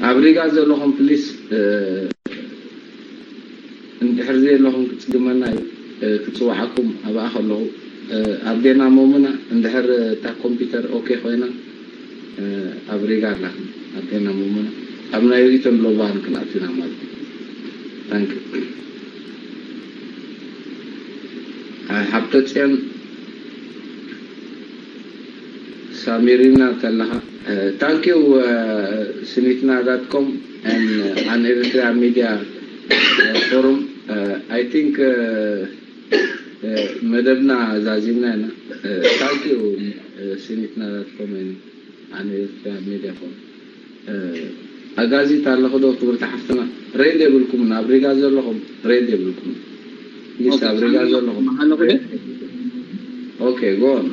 ኣብ ሪጋ ዘለኹም ፕሊስ፣ እንድሕር ዘየለኹም ክጽግመና እዩ። ክጽውዓኩም ኣብኣ ከለኹ፣ ኣዴና ሞሙና፣ እንድሕር እታ ኮምፒውተር ኦኬ ኮይና፣ ኣብ ሪጋ ኣላ ኣዴና ሞሙና፣ ኣብ ናይ ሪተን ግሎባል ክንኣቲና ማለት እዩ። ታንክ ሓብተ ጽዮን ሳሚሪና ተለኻ። ታንክ ዩ። ስኒትና ዳት ኮም፣ ኣን ኤሪትሪያን ሚድያ ፎሩም። ኣይ ቲንክ መደብና ዛዚምና ኢና። ታንክ ዩ። ስኒትና ዳት ኮም፣ ኣን ኤሪትሪያን ሚድያ ፎሩም። ኣጋዚት ኣለኹ ዶ ክብርቲ ሓፍትና? ሬድ የብልኩምን፣ ኣብ ሪጋ ዘለኹም ሬድ የብልኩምን። ፕሊስ፣ ኣብ ሪጋ ዘለኹም። መሓለኹ ዶ? ኦኬ፣ ጎ ኦን።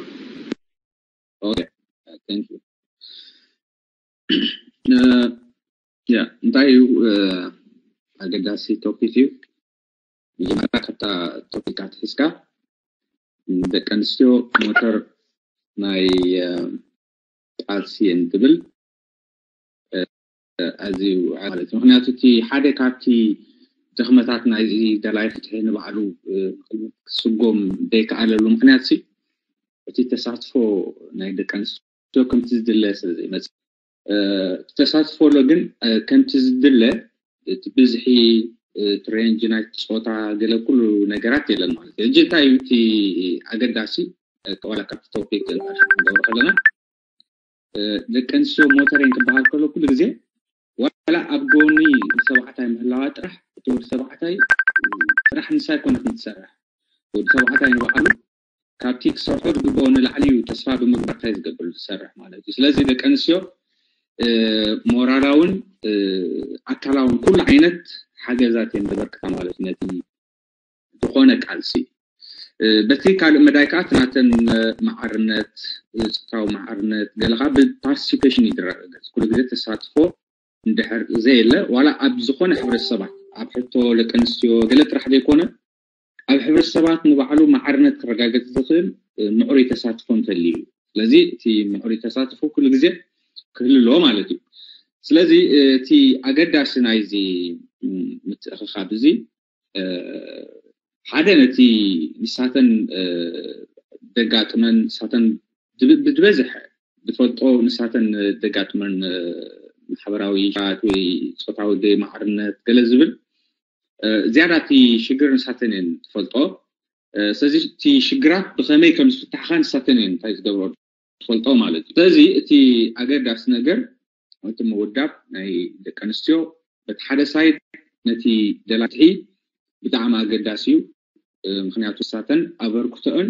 ኦኬ፣ ታንክ ዩ። ያ፣ እንታይ እዩ? ኣገዳሲ ቶፒክ እዩ። መጀመርያ ካብታ ቶፒክ ኣትሒዝካ፣ ደቂ ኣንስትዮ ሞተር ናይ ቃልሲ እየን ትብል። ኣዝዩ ማለት እዩ። ምክንያቱ እቲ ሓደ ካብቲ ድኽመታት ናይዚ ደላይ ፍትሒ ንባዕሉ ክስጎም ዘይከኣለሉ ምክንያት ሲ፣ እቲ ተሳትፎ ናይ ደቂ ኣንስትዮ ከምቲ ዝድለ ስለ ዘይመፅእ፣ ተሳትፎ ኣሎ ግን ከምቲ ዝድለ እቲ ብዝሒ፣ እቲ ሬንጅ ናይ ፆታ፣ ገለ ኩሉ ነገራት የለን ማለት እዩ። ሕጂ እንታይ እዩ እቲ ኣገዳሲ? ዋላ ካብቲ ቶፒክ ክንገብሮ ከለና፣ ደቂ ኣንስትዮ ሞተር እየን ክበሃል ከሎ ኩሉ ግዜ ዋላ ኣብ ጎኒ ሰብዓታይ ምህላዋ ጥራሕ፣ እቲ ወዲ ሰብዓታይ ጥራሕ ንሳ ኣይኮነትን ትሰርሕ። ወዲ ሰብዓታይ ንባዕሉ ካብቲ ክሰርሖ ዝግብኦ ንላዕሊ እዩ ተስፋ ብምግባር እንታይ ዝገብር ዝሰርሕ ማለት እዩ። ስለዚ ደቂ ኣንስትዮ ሞራላውን ኣካላውን ኩሉ ዓይነት ሓገዛት እየን ዘበርክታ ማለት እዩ። ነቲ ዝኾነ ቃልሲ በቲ ካልእ መዳይ ከዓ እቲ ናተን መዓርነት፣ ፆታዊ መዓርነት ገለ ከዓ ብፓርቲሲፔሽን እዩ ዝረጋገፅ። ኩሉ ግዜ ተሳትፎ እንድሕር ዘየለ፣ ዋላ ኣብ ዝኾነ ሕብረተሰባት ኣብ ሕቶ ደቂ ኣንስትዮ ገለ ጥራሕ ዘይኮነ ኣብ ሕብረተሰባት ንባዕሉ መዓርነት ክረጋገፅ ዝኽእል ምዕሩይ ተሳትፎ እንተልዩ እዩ። ስለዚ እቲ ምዕሩይ ተሳትፎ ኩሉ ግዜ ክህሉ ኣለዎ ማለት እዩ። ስለዚ እቲ ኣገዳሲ ናይዚ ምትእኽኻብ እዚ ሓደ ነቲ ንሳተን ደጋጥመን ንሳተን ብዝበዝሐ ዝፈልጦ ንሳተን ደጋጥመን ማሕበራዊ ሻት ወይ ፆታዊ ደይ ማዕርነት ገለ ዝብል ዝያዳ እቲ ሽግር ንሳተን እየን ትፈልጦ። ስለዚ እቲ ሽግራት ብኸመይ ከም ዝፍታሕኻ ንሳተን እየን እንታይ ዝገብሮ ትፈልጦ ማለት እዩ። ስለዚ እቲ ኣገዳሲ ነገር እቲ ምውዳብ ናይ ደቂ ኣንስትዮ በቲ ሓደ ሳይድ ነቲ ደላትሒ ብጣዕሚ ኣገዳሲ እዩ። ምክንያቱ ንሳተን ኣበርክቶአን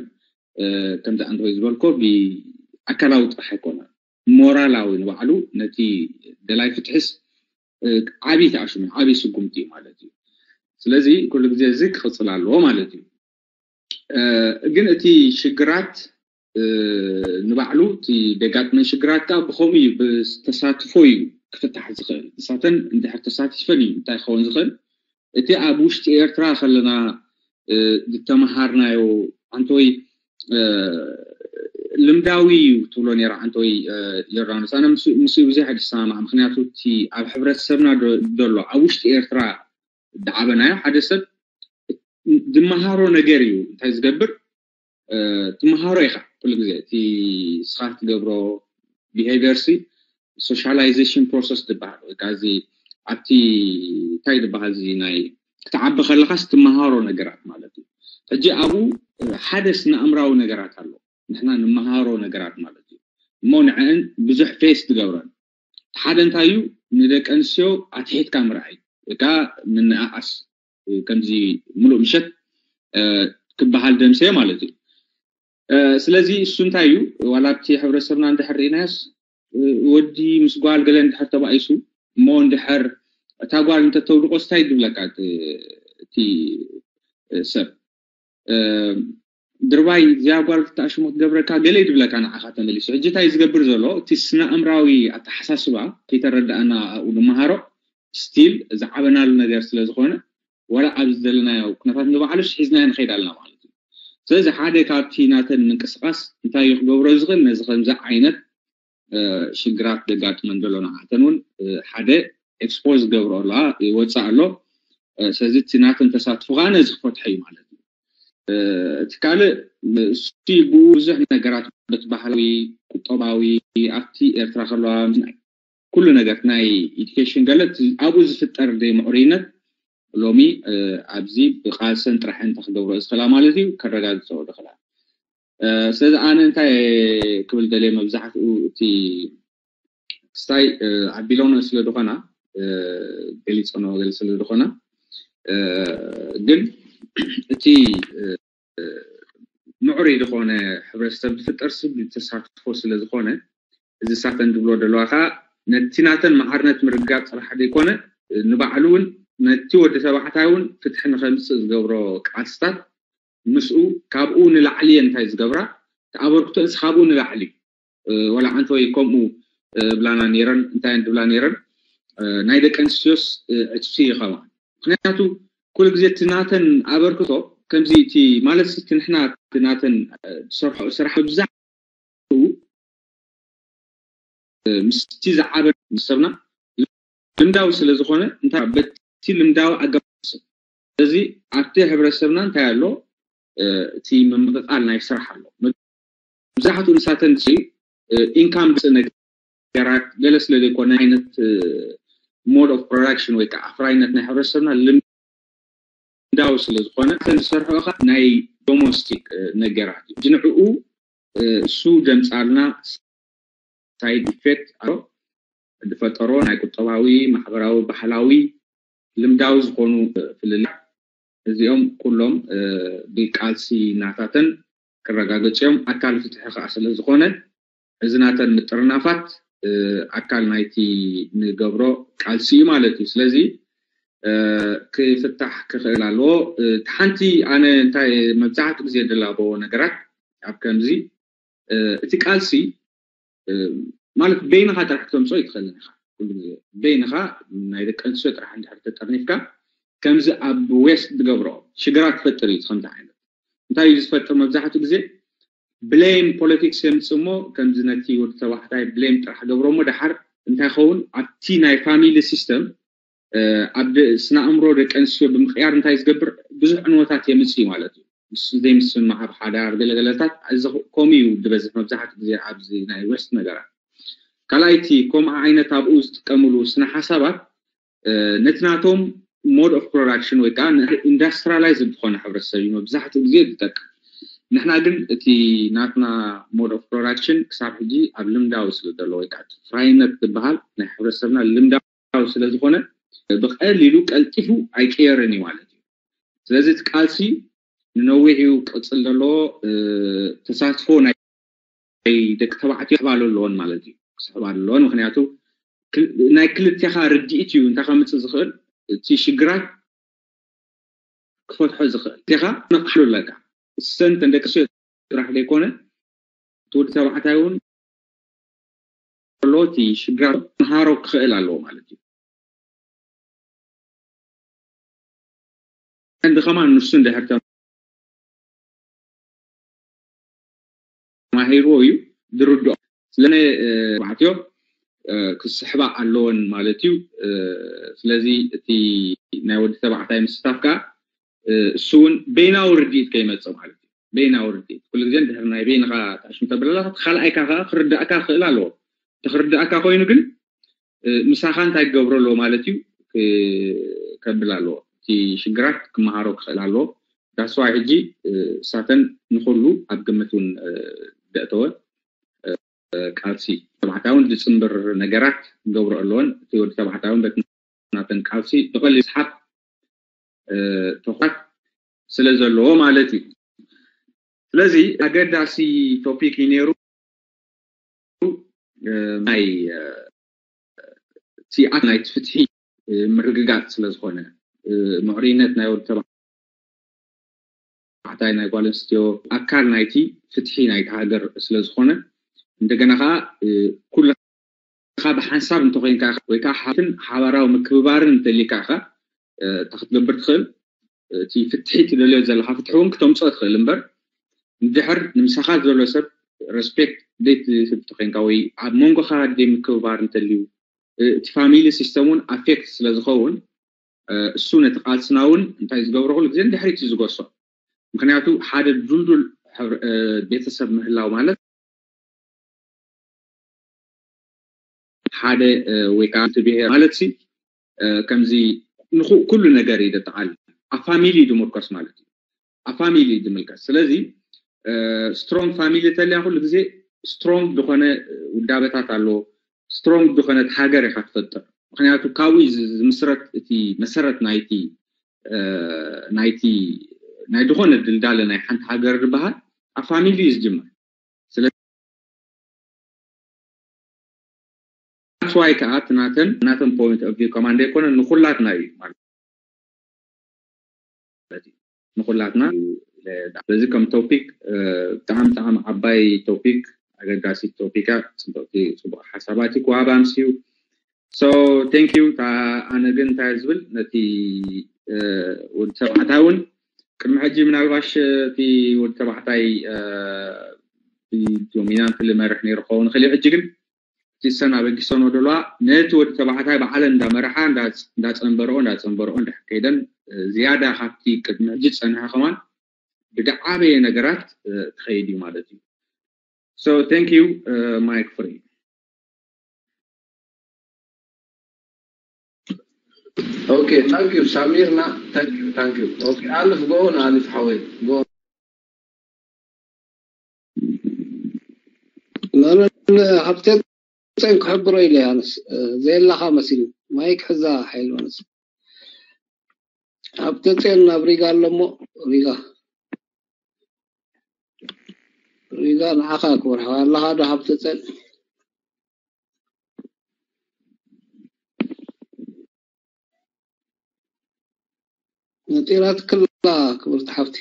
ከምዚ ኣንተ ዝበልኮ ብኣካላዊ ጥራሕ ኣይኮነ፣ ሞራላዊ ንባዕሉ ነቲ ደላይ ፍትሕስ ዓብይ ተኣሽሙ ዓብይ ስጉምቲ እዩ ማለት እዩ። ስለዚ ኩሉ ግዜ እዚ ክቕፅል ኣለዎ ማለት እዩ። ግን እቲ ሽግራት ንባዕሉ እቲ ደጋጥመን ሽግራት ከዓ ብከምኡ እዩ ብተሳትፎ እዩ ክፍታሕ ዝኽእል። ንሳተን እንድሕር ተሳቲፈን እዩ እንታይ ክኸውን ዝኽእል። እቲ ኣብ ውሽጢ ኤርትራ ከለና ዝተመሃርናዮ ኣንተወይ ልምዳዊ እዩ ትብሎ ነራ ኣንተወይ ዮርዳኖስ። ኣነ ምስኡ ብዙሕ ኣይድሰማማዕ። ምክንያቱ እቲ ኣብ ሕብረተሰብና ዘሎ ኣብ ውሽጢ ኤርትራ ዝዓበናዮ ሓደ ሰብ ዝመሃሮ ነገር እዩ እንታይ ዝገብር ትመሃሮ ኢኻ ኩሉ ግዜ እቲ ስኻ ትገብሮ ቢሄቪየር ሲ ሶሻላይዜሽን ፕሮሰስ ዝበሃል ወይ ከዓ እዚ ኣብቲ እንታይ ዝበሃል እዚ ናይ ክትዓቢ ከለኻስ ትመሃሮ ነገራት ማለት እዩ። ሕጂ ኣብኡ ሓደ ስነ ኣእምራዊ ነገራት ኣሎ ንሕና ንመሃሮ ነገራት ማለት እዩ። እሞ ንዕን ብዙሕ ፌስ ትገብረን ሓደ እንታይ እዩ ንደቂ ኣንስትዮ ኣትሒትካ ምርኣይ ወይ ከዓ ምንኣኣስ ከምዚ ሙሉእ ምሸት ክበሃል ደምሰዮ ማለት እዩ። ስለዚ እሱ እንታይ እዩ ዋላ ኣብቲ ሕብረተሰብና እንድሕር ርኢናዮስ ወዲ ምስ ጓል ገለ እንድሕር ተባኢሱ እሞ እንድሕር እታ ጓል እንተተውድቆስ እንታይ ድብለካ እቲ ሰብ ድርባይ እዚኣ ጓል ክትኣሽሙ ክትገብረካ ገለ ይድብለካ ንዓኻ ተመሊሱ። ሕጂ እንታይ ዝገብር ዘሎ እቲ ስነ ኣእምራዊ ኣተሓሳስባ ከይተረዳእና ኣብኡ ንመሃሮ ስቲል ዝዓበናሉ ነገር ስለ ዝኾነ ዋላ ኣብዚ ዘለናዮ ኩነታት ንባዕሉስ ሒዝናዮ ንኸይድ ኣለና ማለት እዩ። ስለዚ ሓደ ካብቲ ናተን ምንቅስቃስ እንታይ እዩ ክገብሮ ዝኽእል ነዚ ከምዚ ዓይነት ሽግራት ዘጋጥመን ዘሎ ንዓተን እውን ሓደ ኤክስፖዝ ዝገብሮ ኣሎ፣ ይወፅእ ኣሎ። ስለዚ እቲ ናተን ተሳትፎ ከዓ ነዚ ክፈትሖ እዩ ማለት እዩ። እቲ ካልእ እሱ ብኡ ብዙሕ ነገራት፣ በቲ ባህላዊ፣ ቁጠባዊ፣ ኣብቲ ኤርትራ ከለዋ ኩሉ ነገር ናይ ኢዱኬሽን ገለ ኣብኡ ዝፍጠር ዘይምዕሩይነት ሎሚ ኣብዚ ብቃልሰን ጥራሕ እንታይ ክገብሮ ዝኽእላ ማለት እዩ፣ ከረጋግፀኦ ዝኽእላ። ስለዚ ኣነ እንታይ ክብል ደልየ፣ መብዛሕትኡ እቲ ክስታይ ኣቢሎኖ ስለ ዝኾና፣ ገሊፀኖ ገለ ስለ ዝኾና፣ ግን እቲ ምዕሩይ ዝኾነ ሕብረተሰብ ዝፍጠር ስብ ተሳትፎ ስለ ዝኾነ፣ እዚ ሳተን ዝብሎ ዘለዋ ከዓ ነቲ ናተን ማዕርነት ምርግጋፅ ጥራሕ ዘይኮነ፣ ንባዕሉ እውን ነቲ ወዲ ተባዕታይ እውን ፍትሒ ንኸምፅእ ዝገብሮ ቃልስታት ምስኡ ካብኡ ንላዕሊ እየን እንታይ ዝገብራ፣ ተኣበርክቶ እዚ ካብኡ ንላዕሊ እዩ። ወላ ዓንተ ወይ ከምኡ ብላና ነይረን እንታይ ድብላ ነይረን፣ ናይ ደቂ ኣንስትዮስ ዕፅፊ ይኸማ። ምክንያቱ ኩሉ ግዜ እቲ ናተን ኣበርክቶ ከምዚ እቲ ማለት እቲ ንሕና እቲ ናተን ዝሰርሖ ስራሕ ብብዛሕ ምስቲ ዝዓበ ሰብና ልምዳዊ ስለ ዝኾነ እንታይ በቲ ልምዳዊ ኣገባብ ስለዚ ኣብቲ ሕብረተሰብና እንታይ ኣሎ፣ እቲ ምምቕቓል ናይ ስራሕ ኣሎ። መብዛሕትኡ ንሳተን ኢንካም ብፅእ ነገራት ገለ ስለ ዘይኮነ ዓይነት ሞድ ኦፍ ፕሮዳክሽን ወይ ከዓ ኣፍራይነት ናይ ሕብረተሰብና ልምዳዊ ስለ ዝኾነ እተን ዝሰርሖ ከዓ ናይ ዶሞስቲክ ነገራት እዩ። ንዕኡ እሱ ዘምፃልና ሳይድ ኢፌክት ኣሎ። ዝፈጠሮ ናይ ቁጠባዊ፣ ማሕበራዊ፣ ባህላዊ፣ ልምዳዊ ዝኾኑ ፍልልያት እዚኦም ኩሎም ብቃልሲ ናታተን ክረጋገፅዮም ኣካል ፍትሒ ከዓ ስለ ዝኾነ እዚ ናተን ምጥርናፋት ኣካል ናይቲ ንገብሮ ቃልሲ እዩ ማለት እዩ። ስለዚ ክፍታሕ ክኽእል ኣለዎ። ሓንቲ ኣነ እንታይ መብዛሕትኡ ግዜ ደላበዎ ነገራት ኣብ ከምዚ እቲ ቃልሲ ማለት በይንኻ ጥራሕ ክተምፅኦ ይትኽእልን ኢኻ። ኩሉ ግዜ በይንኻ ናይ ደቂ ኣንስትዮ ጥራሕ እንድሕር ተጠርኒፍካ ከምዚ ኣብ ዌስት ዝገብሮ ሽግራት ትፈጥር እዩ። ከምዚ ዓይነት እንታይ እዩ ዝፈጥር? መብዛሕትኡ ግዜ ብሌም ፖለቲክስ የምፅእ እሞ ከምዚ ነቲ ወዲ ተባዕታይ ብሌም ጥራሕ ገብሮ እሞ ደሓር እንታይ ይኸውን? ኣብቲ ናይ ፋሚሊ ሲስተም ኣብ ስነ ኣእምሮ ደቂ ኣንስትዮ ብምቅያር እንታይ ዝገብር ብዙሕ ዕንወታት የምፅእ እዩ ማለት እዩ። ምስ ዘይምስምማዕ ኣብ ሓዳር ገለገለታት እዚ ከምኡ እዩ ዝበዝሕ መብዛሕትኡ ግዜ ኣብዚ ናይ ዌስት ነገራት። ካልኣይቲ ከምኡ ዓይነት ኣብኡ ዝጥቀምሉ ስነ ሓሳባት ነቲ ናቶም ሞድ ኦፍ ፕሮዳክሽን ወይ ከዓ ኢንዳስትሪላይዝ ዝኾነ ሕብረተሰብ እዩ መብዛሕትኡ ግዜ ዝጠቅም። ንሕና ግን እቲ ናትና ሞድ ኦፍ ፕሮዳክሽን ክሳብ ሕጂ ኣብ ልምዳዊ ስለ ዘሎ ወይ ከዓ ፍራይነት ዝበሃል ናይ ሕብረተሰብና ልምዳዊ ስለ ዝኾነ ብቀሊሉ ቀልጢፉ ኣይቅየርን እዩ ማለት እዩ። ስለዚ እቲ ቃልሲ ንነዊሕ እዩ ክቅፅል ዘለዎ። ተሳትፎ ናይ ደቂ ተባዕትዮ ክስሕባሉ ኣለዎን ማለት እዩ። ክስሕባሉ ኣለዎን ምክንያቱ ናይ ክልቴኻ ርድኢት እዩ እንታይ ከምፅእ ዝኽእል እቲ ሽግራት ክፈትሖ ዝኽእል ቴኻ ነቕሓሉ ኣለካ። እሰን ተን ደቂ ኣንስትዮ ጥራሕ ዘይኮነ እቲ ወዲ ተባዕታይ እውን ከሎ እቲ ሽግራት መሃሮ ክኽእል ኣለዎ ማለት እዩ። እንዲ ከማን ንሱ እንድሕር ተማሂርዎ እዩ ዝርድኦ። ስለዚ ተባዕትዮ ክስሕባ ኣለወን ማለት እዩ። ስለዚ እቲ ናይ ወዲ ተባዕታይ ምስታፍ ከዓ እሱ እውን በይናዊ ርድኢት ከይመፅእ ማለት እዩ። በይናዊ ርድኢት ኩሉ ግዜ እንድሕር ናይ በይንኻ ታሽም ተብለላ እቲ ካልኣይካ ከዓ ክርዳእካ ክኽእል ኣለዎ። እቲ ክርዳእካ ኮይኑ ግን ምሳኻ እንታይ ክገብሮ ኣለዎ ማለት እዩ ከብል ኣለዎ። እቲ ሽግራት ክመሃሮ ክኽእል ኣለዎ። ዳስዋይ ሕጂ እሳተን ንኩሉ ኣብ ግምት እውን ደእተወ ቃልሲ ተባዕታይ እውን ዝፅምብር ነገራት ክገብሮ ኣለዎን እቲ ወዲ ተባዕታይ እውን በቲ ናተን ቃልሲ ብቐሊል ስሓብ ተኳት ስለ ዘለዎ ማለት እዩ። ስለዚ ኣገዳሲ ቶፒክ እዩ ነይሩ። ናይ እቲ ኣካል ናይቲ ፍትሒ ምርግጋፅ ስለ ዝኾነ ምዕሩይነት ናይ ወዲ ተባዕታይ ናይ ጓል ኣንስትዮ ኣካል ናይቲ ፍትሒ ናይቲ ሃገር ስለ ዝኾነ እንደገና ከዓ ኩሉ ብሓንሳብ እንተኮይንካ ወይ ከዓ ሓትን ሓባራዊ ምክብባርን እንተሊካ ኢኻ እታ ክትገብር ትኽእል እቲ ፍትሒ ትደልዮ ዘለካ ፍትሒ እውን ክተምፅኦ ትኽእል እምበር እንድሕር ንምሳኻ ዘሎ ሰብ ረስፔክት ዘይትህብ ተኮይንካ ወይ ኣብ መንጎኻ ደይ ምክብባር እንተልዩ እቲ family system እውን affect ስለ ዝኸውን እሱ ነቲ ቃልስና እውን እንታይ ዝገብሮ ኩሉ ግዜ ንድሕሪት እዩ ዝጎሶ። ምክንያቱ ሓደ ዱልዱል ቤተሰብ ምህላው ማለት ሓደ ወይ ከዓ እቲ ብሄር ማለት ሲ ከምዚ ኩሉ ነገር እዩ ደጠቃል ኣብ family ድምርኮስ ማለት እዩ። ኣብ family ድምልከስ ስለዚ strong family ተልያ ኩሉ ግዜ strong ዝኾነ ውዳበታት ኣሎ። Strong ዝኾነት ሃገር ኢኻ ትፈጥር። ምክንያቱ ካብኡ ዝምስረት እቲ መሰረት ናይቲ ናይቲ ናይ ዝኾነ ድልዳለ ናይ ሓንቲ ሃገር ዝበሃል ኣብ family እዩ ዝጅምር። ስለዚ why ከዓ ናተን ናተን point of view ከማን ዘይኮነ ንኩላትና እዩ ማለት እዩ። ንኩላትና በዚ ከም topic ብጣዕሚ ብጣዕሚ ዓባይ topic ኣገዳሲ topic እያ። ፅቡቅ ሓሳባት እዩ ክዋብ ኣምስዩ። So thank you። ኣነ ግን እንታይ ዝብል ነቲ ወዲ ተባዕታይ እውን ቅድሚ ሕጂ ምናልባሽ እቲ ወዲ ተባዕታይ dominant ዝመርሕ ነይሩ ክኸውን ይኽእል እዩ። ሕጂ ግን እቲ ሰን ኣበጊሰን ዘለዋ ነቲ ወዲ ተባዕታይ ባዕለን እንዳመርሓ እንዳፀንበርኦ እንዳፀንበርኦ እንዳከይደን ዝያዳ ካብቲ ቅድሚ ሕጂ ዝፀንሐ ከማን ብዝዓበየ ነገራት ትኸይድ እዩ ማለት እዩ። So thank you. Mic free. Okay, thank you. Samirna, thank you, thank you. Okay, Alif, go on, Alif Hawai, go on. መመን ሃብተ ፅዮን ክሕብሮ ኢለ ኣነስ ዘየላኻ መሲሉ ማይክ ሕዛ ሓይል መነስ ሃብተ ፅዮን ናብ ሪጋ ኣለሞ ሪጋ ሪጋ ንዓኻ ክበርሖ ኣለኻ ዶ ሃብተ ፅዮን ነጢራትክላ ክብርቲ ሓፍቲ።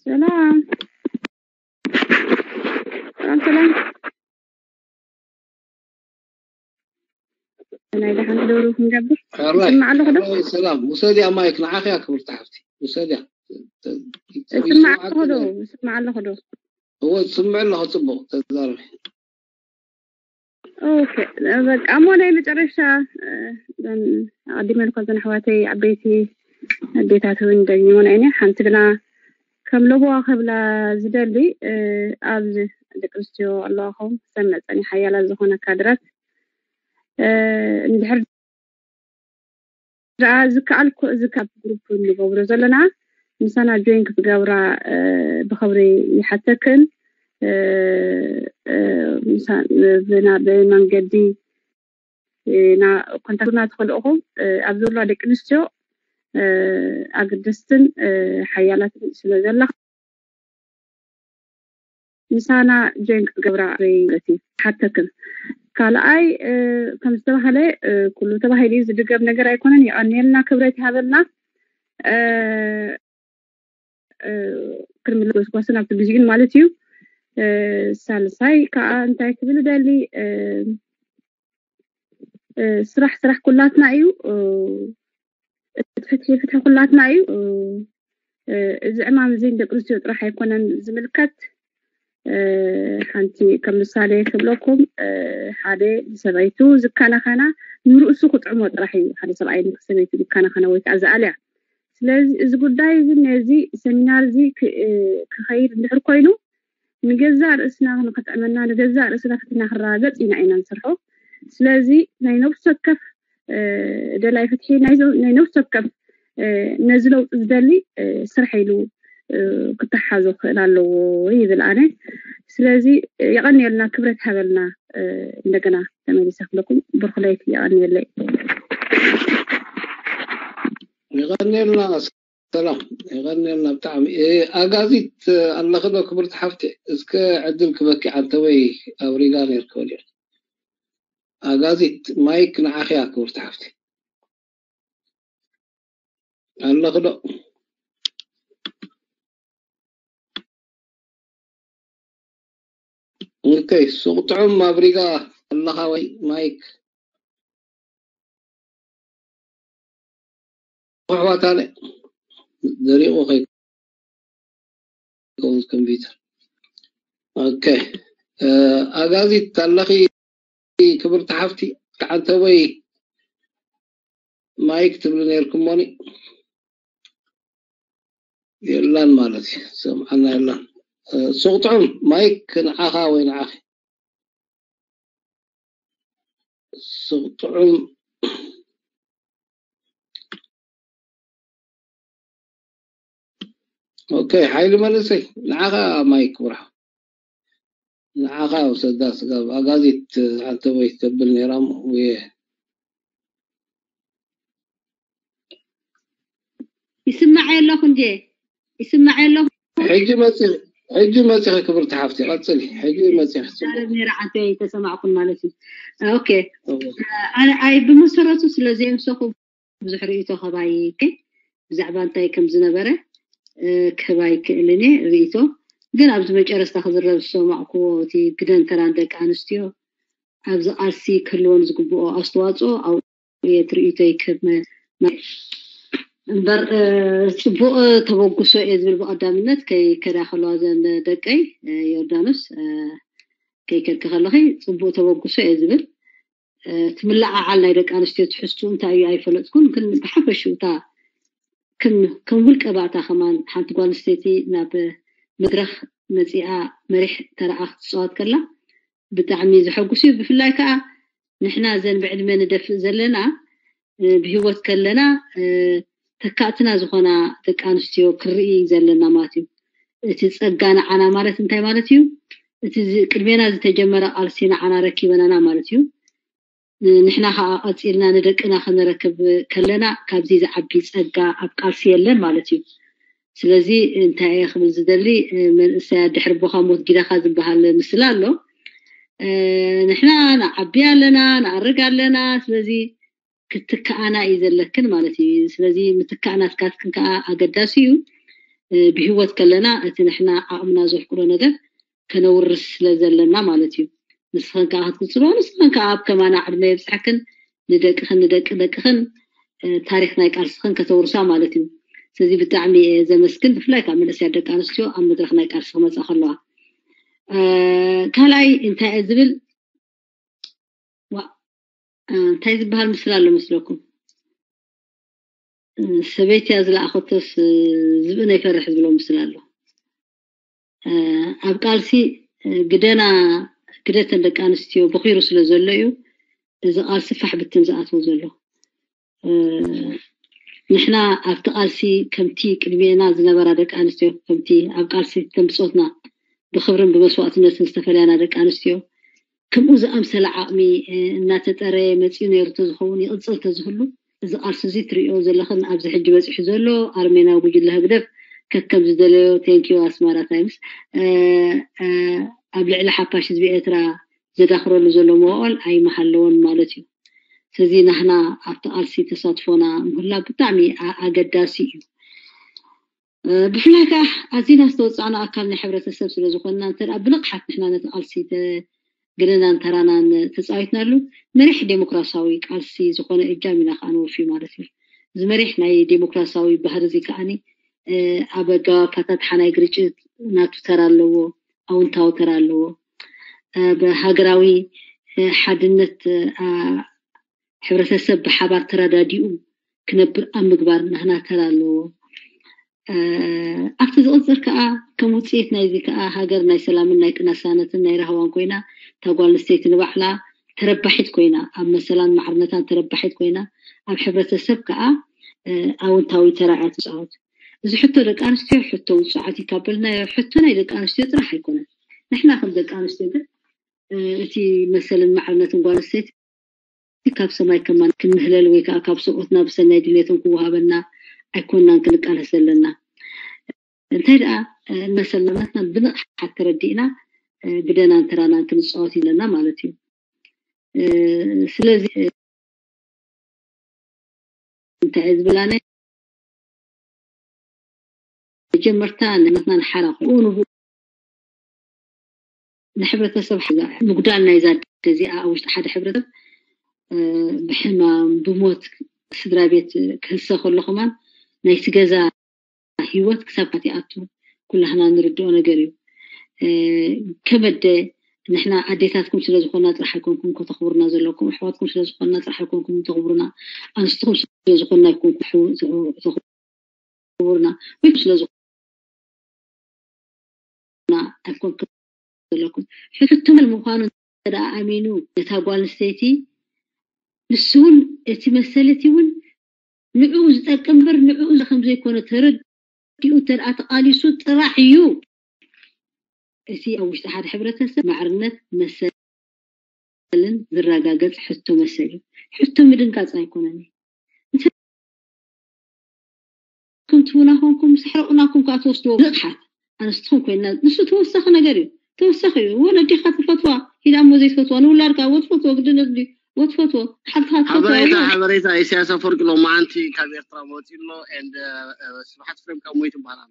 ሰላም ሰላም ሰላም። ናይ ደሓን ክደሩ ክንገብር ሕራይ ስማዕ ኣለኹ ዶ? ሕራይ ሰላም ውሰድያ ማይክ ንዓኽያ ክብርቲ ሓፍቲ ውሰድያ። እስማዕ ኣለኹ ዶ? እስማዕ ኣለኹ ዶ? እወ ትስምዕ ኣለኹ ፅቡቅ ተዛረቢ። ኦኬ በቃ እሞ ናይ መጨረሻ ኣቀዲመ ልኮ ዘን ኣሕዋተይ ዓበይቲ ኣዴታት እውን ደግሞና እኔ ሓንቲ ግና ከም ለቦዋ ከብላ ዝደሊ ኣብዚ ደቂ ኣንስትዮ ኣለዋ ኸም ሰመፀኒ ሓያላት ዝኾነ ካድራት እንድሕር ደኣ ዝከኣል እዚ ካብ ግሩፕ ንገብሮ ዘለና ምሳና ጆይን ክትገብራ ብኽብሪ ይሓተክን ብመንገዲ ኮንታክትና ትኽልእኹም ኣብ ዘለዋ ደቂ ኣንስትዮ ኣገደስትን ሓያላትን ስለ ዘለኻ ምሳና ጆይን ክትገብራ ቲ ሓተክን ካልኣይ ከም ዝተባሃለ ኩሉ ተባሂሉ እዩ ዝድገም ነገር ኣይኮነን። የቐንየልና ክብረት ይሃበልና። ክንምለ ጎስጓስን ኣብቲ ግዜኡን ማለት እዩ። ሳልሳይ ከዓ እንታይ ክብል ደሊ ስራሕ ስራሕ ኩላትና እዩ። እቲ ፍትሒ ፍትሒ ኩላትና እዩ። እዚ ዕማም እዚ ንደቂ ኣንስትዮ ጥራሕ ኣይኮነን ዝምልከት። ሓንቲ ከም ምሳሌ ክብለኩም ሓደ ንሰበይቱ ዝከናኸና ንርእሱ ክጥዕሞ ጥራሕ እዩ። ሓደ ሰብኣይ ንሰበይቱ ዝከናኸና ወይ ከዓ ዝኣልያ። ስለዚ እዚ ጉዳይ እዚ ነዚ ሰሚናር እዚ ክኸይድ እንድሕር ኮይኑ ንገዛእ ርእስና ንኽጥዕመና ንገዛእ ርእስና ፍትና ክረጋገፅ ኢና ኢና ንሰርሖ። ስለዚ ናይ ነብሲ ወከፍ ደላይ ፍትሒ ናይ ነብሲ ወከፍ ነዚ ለውጢ ዝደሊ ስራሕ ኢሉ ክተሓዞ ክኽእል ኣለዎ ይብል ኣነ። ስለዚ የቐንየልና፣ ክብረት ሃበልና። እንደገና ተመሊሰ ክብለኩም ብርኽለይቲ የቐንየለይ። የቐንየልና ሰላም የቐንየልና ብጣዕሚ። ኣጋዚት ኣለኺ ዶ ክብርቲ ሓፍቲ? እስከ ዕድል ክበኪ ዓንተበይ ኣብ ሪጋ ነይርኪ በልዮ። ኣጋዚት ማይክ ንዓኺ እያ ክብርቲ ሓፍቲ። ኣለኺ ዶ? ኦኬ ሱቕ ጥዑም ኣብ ሪጋ ኣለኻ ወይ ማይክ? ኣሕዋት ኣነ ደሪቑ ከይከውን ኮምፒውተር። ኦኬ ኣጋዚት ኣለኺ ክብርቲ ሓፍቲ? ከዓንተወይ ማይክ ትብሉ ነርኩሞኒ የላን ማለት እዩ። ሰምዓና የላን። ሱቕ ጥዑም ማይክ ንዓኻ ወይ ንዓኺ? ሱቕ ጥዑም። ኦኬ፣ ሓይሊ መንእሰይ ንዓኻ ማይክ ብርሃ። ንዓኻ ውሰዳ ስጋብ ኣጋዚት ዓንተወይ ተብል ነይራ እሞ ውየ። ይስማዕ ኣለኹ እንዴ? ይስማዕ ኣለኹ። ሕጂ መፂ ሕጂ መፂኺ ክብርቲ ሓፍቲ፣ ቀፅሊ። ሕጂ መፂኺ። ዛረብ ነይረ ዓንተ ተሰማዕኩን ማለት እዩ። ኦኬ። ኣይ ብመሰረቱ ስለ ዘየምሰኹ ብዙሕ ርእይቶ ከባይ ብዛዕባ እንታይ ከም ዝነበረ ክህባ ይክእልን እየ ርእይቶ። ግን ኣብዚ መጨረስታ ክዝረብ ዝሰማዕኩዎ እቲ ግደን ተራን ደቂ ኣንስትዮ ኣብዚ ቃልሲ ክህልወን ዝግብኦ ኣስተዋፅኦ ኣብኡ እየ እቲ ርእይቶ ይክህብ። እምበር ፅቡቅ ተበጉሶ እየ ዝብል ብቀዳምነት ከይከዳ ከለዋ ዘን ደቀይ ዮርዳኖስ ከይከድኪ ከለኺ ፅቡቅ ተበጉሶ እየ ዝብል። እቲ ምልዓዓል ናይ ደቂ ኣንስትዮ ትሕዝቱ እንታይ እዩ ኣይፈለጥኩን፣ ግን ብሓፈሽኡ እታ ከም ውልቀ ባእታ ከማን ሓንቲ ጓል ኣንስተይቲ ናብ መድረኽ መፂኣ መሪሕ ተረኣ ክትፅዋት ከላ ብጣዕሚ ዘሐጉስ እዩ። ብፍላይ ከዓ ንሕና ዘን ብዕድመ ንደፍእ ዘለና ብሂወት ከለና ተካእትና ዝኾና ደቂ ኣንስትዮ ክርኢ ዘለና ማለት እዩ። እቲ ፀጋ ንዓና ማለት እንታይ ማለት እዩ? እቲ ቅድሜና ዝተጀመረ ቃልሲ ንዓና ረኪበናና ማለት እዩ። ንሕና ከዓ ቀፂልና ንደቅና ከነረክብ ከለና ካብዚ ዝዓቢ ፀጋ ኣብ ቃልሲ የለን ማለት እዩ። ስለዚ እንታይ እየ ክብል ዝደሊ፣ መንእሰያ ድሕሪ ቦኻ ሞት ጊዳኻ ዝበሃል ምስላ ኣሎ። ንሕና ንዓቢ ኣለና፣ ንኣርግ ኣለና። ስለዚ ክትከኣና እዩ ዘለክን ማለት እዩ። ስለዚ ምትካእ ናትካትክን ከዓ ኣገዳሲ እዩ። ብሂወት ከለና እቲ ንሕና ዓቕምና ዘፍቅዶ ነገር ከነውርስ ስለ ዘለና ማለት እዩ። ንስኽን ከዓ ክትቅፅሎ፣ ንስኽን ከዓ ኣብ ከማና ዕድመ የብፅሐክን ንደቅኽን ንደቂ ደቅኽን ታሪክ ናይ ቃልስኽን ከተውርሳ ማለት እዩ። ስለዚ ብጣዕሚ እየ ዘመስግን፣ ብፍላይ ከዓ መንእሰያት ደቂ ኣንስትዮ ኣብ መድረክ ናይ ቃልሲ ክመፃ ከለዋ። ካልኣይ እንታይ እየ ዝብል፣ እንታይ ዝበሃል ምስላ ኣሎ መስለኩም? ሰበይቲ እያ ዝለኣኸቶስ ዝብኢ ነይፈርሕ ዝብሎ ምስላ ኣሎ። ኣብ ቃልሲ ግደና ግደተን ደቂ ኣንስትዮ በኺሩ ስለ ዘሎ እዩ እዚ ቃልሲ ፋሕ ብትን ዝኣትዎ ዘሎ። ንሕና ኣብቲ ቃልሲ ከምቲ ቅድሜና ዝነበራ ደቂ ኣንስትዮ ከምቲ ኣብ ቃልሲ ተምብፆትና ብክብርን ብመስዋእትነትን ዝተፈለያና ደቂ ኣንስትዮ ከምኡ ዝኣምሰለ ዓቕሚ እናተጠረየ መፂኡ ነይሩ ተዝኸውን ይቕፅል ተዝህሉ እዚ ቃልሲ እዚ ትሪኦ ዘለኽን ኣብዚ ሕጂ በፂሑ ዘሎ ኣርሜናዊ ጉጅለ ህግደፍ ከከም ዝደለዮ ቴንኪዩ ኣስማራ ታይምስ ኣብ ልዕሊ ሓፋሽ ህዝቢ ኤርትራ ዘዳኽረሉ ዘሎ መዋእል ኣይመሃለወን ማለት እዩ። ስለዚ ናህና ኣብቲ ቃልሲ ተሳትፎና ምህላ ብጣዕሚ ኣገዳሲ እዩ። ብፍላይ ከዓ ኣዚና ዝተወፃዕና ኣካል ናይ ሕብረተሰብ ስለ ዝኾንና እንተ ብንቕሓት ንሕና ነቲ ቃልሲ ገለናን ተራናን ተፃዊትናሉ መሪሕ ዴሞክራሲያዊ ቃልሲ ዝኾነ እጃም ኢና ከዓ ንወፊ ማለት እዩ። እዚ መሪሕ ናይ ዴሞክራሲያዊ ባህሪ እዚ ከዓኒ ኣብ ኣጋባብታታት ሓናይ ግርጭት ናቱ ተራ ኣለዎ፣ ኣውንታዊ ተራ ኣለዎ። ብሃገራዊ ሓድነት ሕብረተሰብ ብሓባር ተረዳዲኡ ክነብር ኣብ ምግባር ናህና ተራ ኣለዎ። ኣብቲ ዝቕፅር ከዓ ከም ውፅኢት ናይዚ ከዓ ሃገር ናይ ሰላምን ናይ ቅናሳነትን ናይ ራህዋን ኮይና እታ ጓል ኣንስተይቲ ንባዕላ ተረባሒት ኮይና ኣብ መሰላን ማዕርነታን ተረባሒት ኮይና ኣብ ሕብረተሰብ ከዓ ኣውንታዊ ተራ እያ ትፃወት። እዚ ሕቶ ደቂ ኣንስትዮ ሕቶ ውፅዓት እዩ ካብ በልናዮ ሕቶ ናይ ደቂ ኣንስትዮ ጥራሕ ኣይኮነን። ንሕና ከም ደቂ ኣንስትዮ ግን እቲ መሰልን ማዕርነትን ጓል ኣንስተይቲ ካብ ሰማይ ከማን ክንምህለል ወይ ከዓ ካብ ሰብኦትና ብሰናይ ድሌቶም ክወሃበና ኣይኮናን ክንቃለስ ዘለና። እንታይ ደኣ መሰልናትና ብንቕሓት ተረዲእና ግደናን ተራናን ክንፃወት ኣለና ማለት እዩ። ስለዚ እንታይ ዝብላነ መጀመርታ ንነትና ንሓራ ንብኡ ንሕብረተሰብ ምጉዳል ናይዛ እዚኣ ኣብ ውሽጢ ሓደ ሕብረተሰብ ብሕማም ብሞት ስድራ ቤት ክህሰ ከሎ ከማን ናይቲ ገዛ ህይወት ክሳብ ካት ይኣቱ ኩላህና ንርድኦ ነገር እዩ። ከመደ ንሕና ኣዴታትኩም ስለ ዝኾንና ጥራሕ ኣይኮንኩም ከተኽብሩና ዘለኩም፣ ኣሕዋትኩም ስለ ዝኾንና ጥራሕ ኣይኮንኩም ተኽብሩና፣ ኣንስትኹም ስለ ዝኾንና ኣይኮንኩም ተኽብሩና፣ ወይ ስለ ዝኾንና ኣይኮንኩም ዘለኩም። ሕቶ ምዃኑ እንተ ደኣ ኣሚኑ ነታ ጓል ኣንስተይቲ፣ ንሱ እውን እቲ መሰል እቲ እውን ንዕኡ ዝጠቅም እምበር ንዕኡ ከም ዘይኮነ ተረዲኡ እንተ ደኣ ተቓሊሱ ጥራሕ እዩ እቲ ኣብ ውሽጢ ሓደ ሕብረተሰብ ማዕርነት መሰልን ዝረጋገጽ ሕቶ መሰል እዩ። ሕቶ ምድንጋጽ ኣይኮነን። እንተ ከም ትብሉና ኮንኩም፣ ሳሕረቑና ኮንኩም ከኣ ትወስድዎ ንቕሓት ኣንስትኹም ኮይና፣ ንሱ ተወሳኺ ነገር እዩ። ተወሳኺ እዩ። ወለዲኻ ትፈትዋ፣ ኢላ እሞ ዘይትፈትዋ፣ ንውላድካ ወትፈትዎ፣ ግድነት ድዩ? ወትፈትዎ፣ ሓብትኻ ትፈትዋ፣ ሓበሬታ፣ እሞ ሓበሬታ፣ ኢሳያስ ኣፈወርቂ ሎማዓንቲ ካብ ኤርትራ መፂኡ ኣሎ። And ስብሓት ፍሬም ካብ ሞይቱ ይበሃል ኣሎ።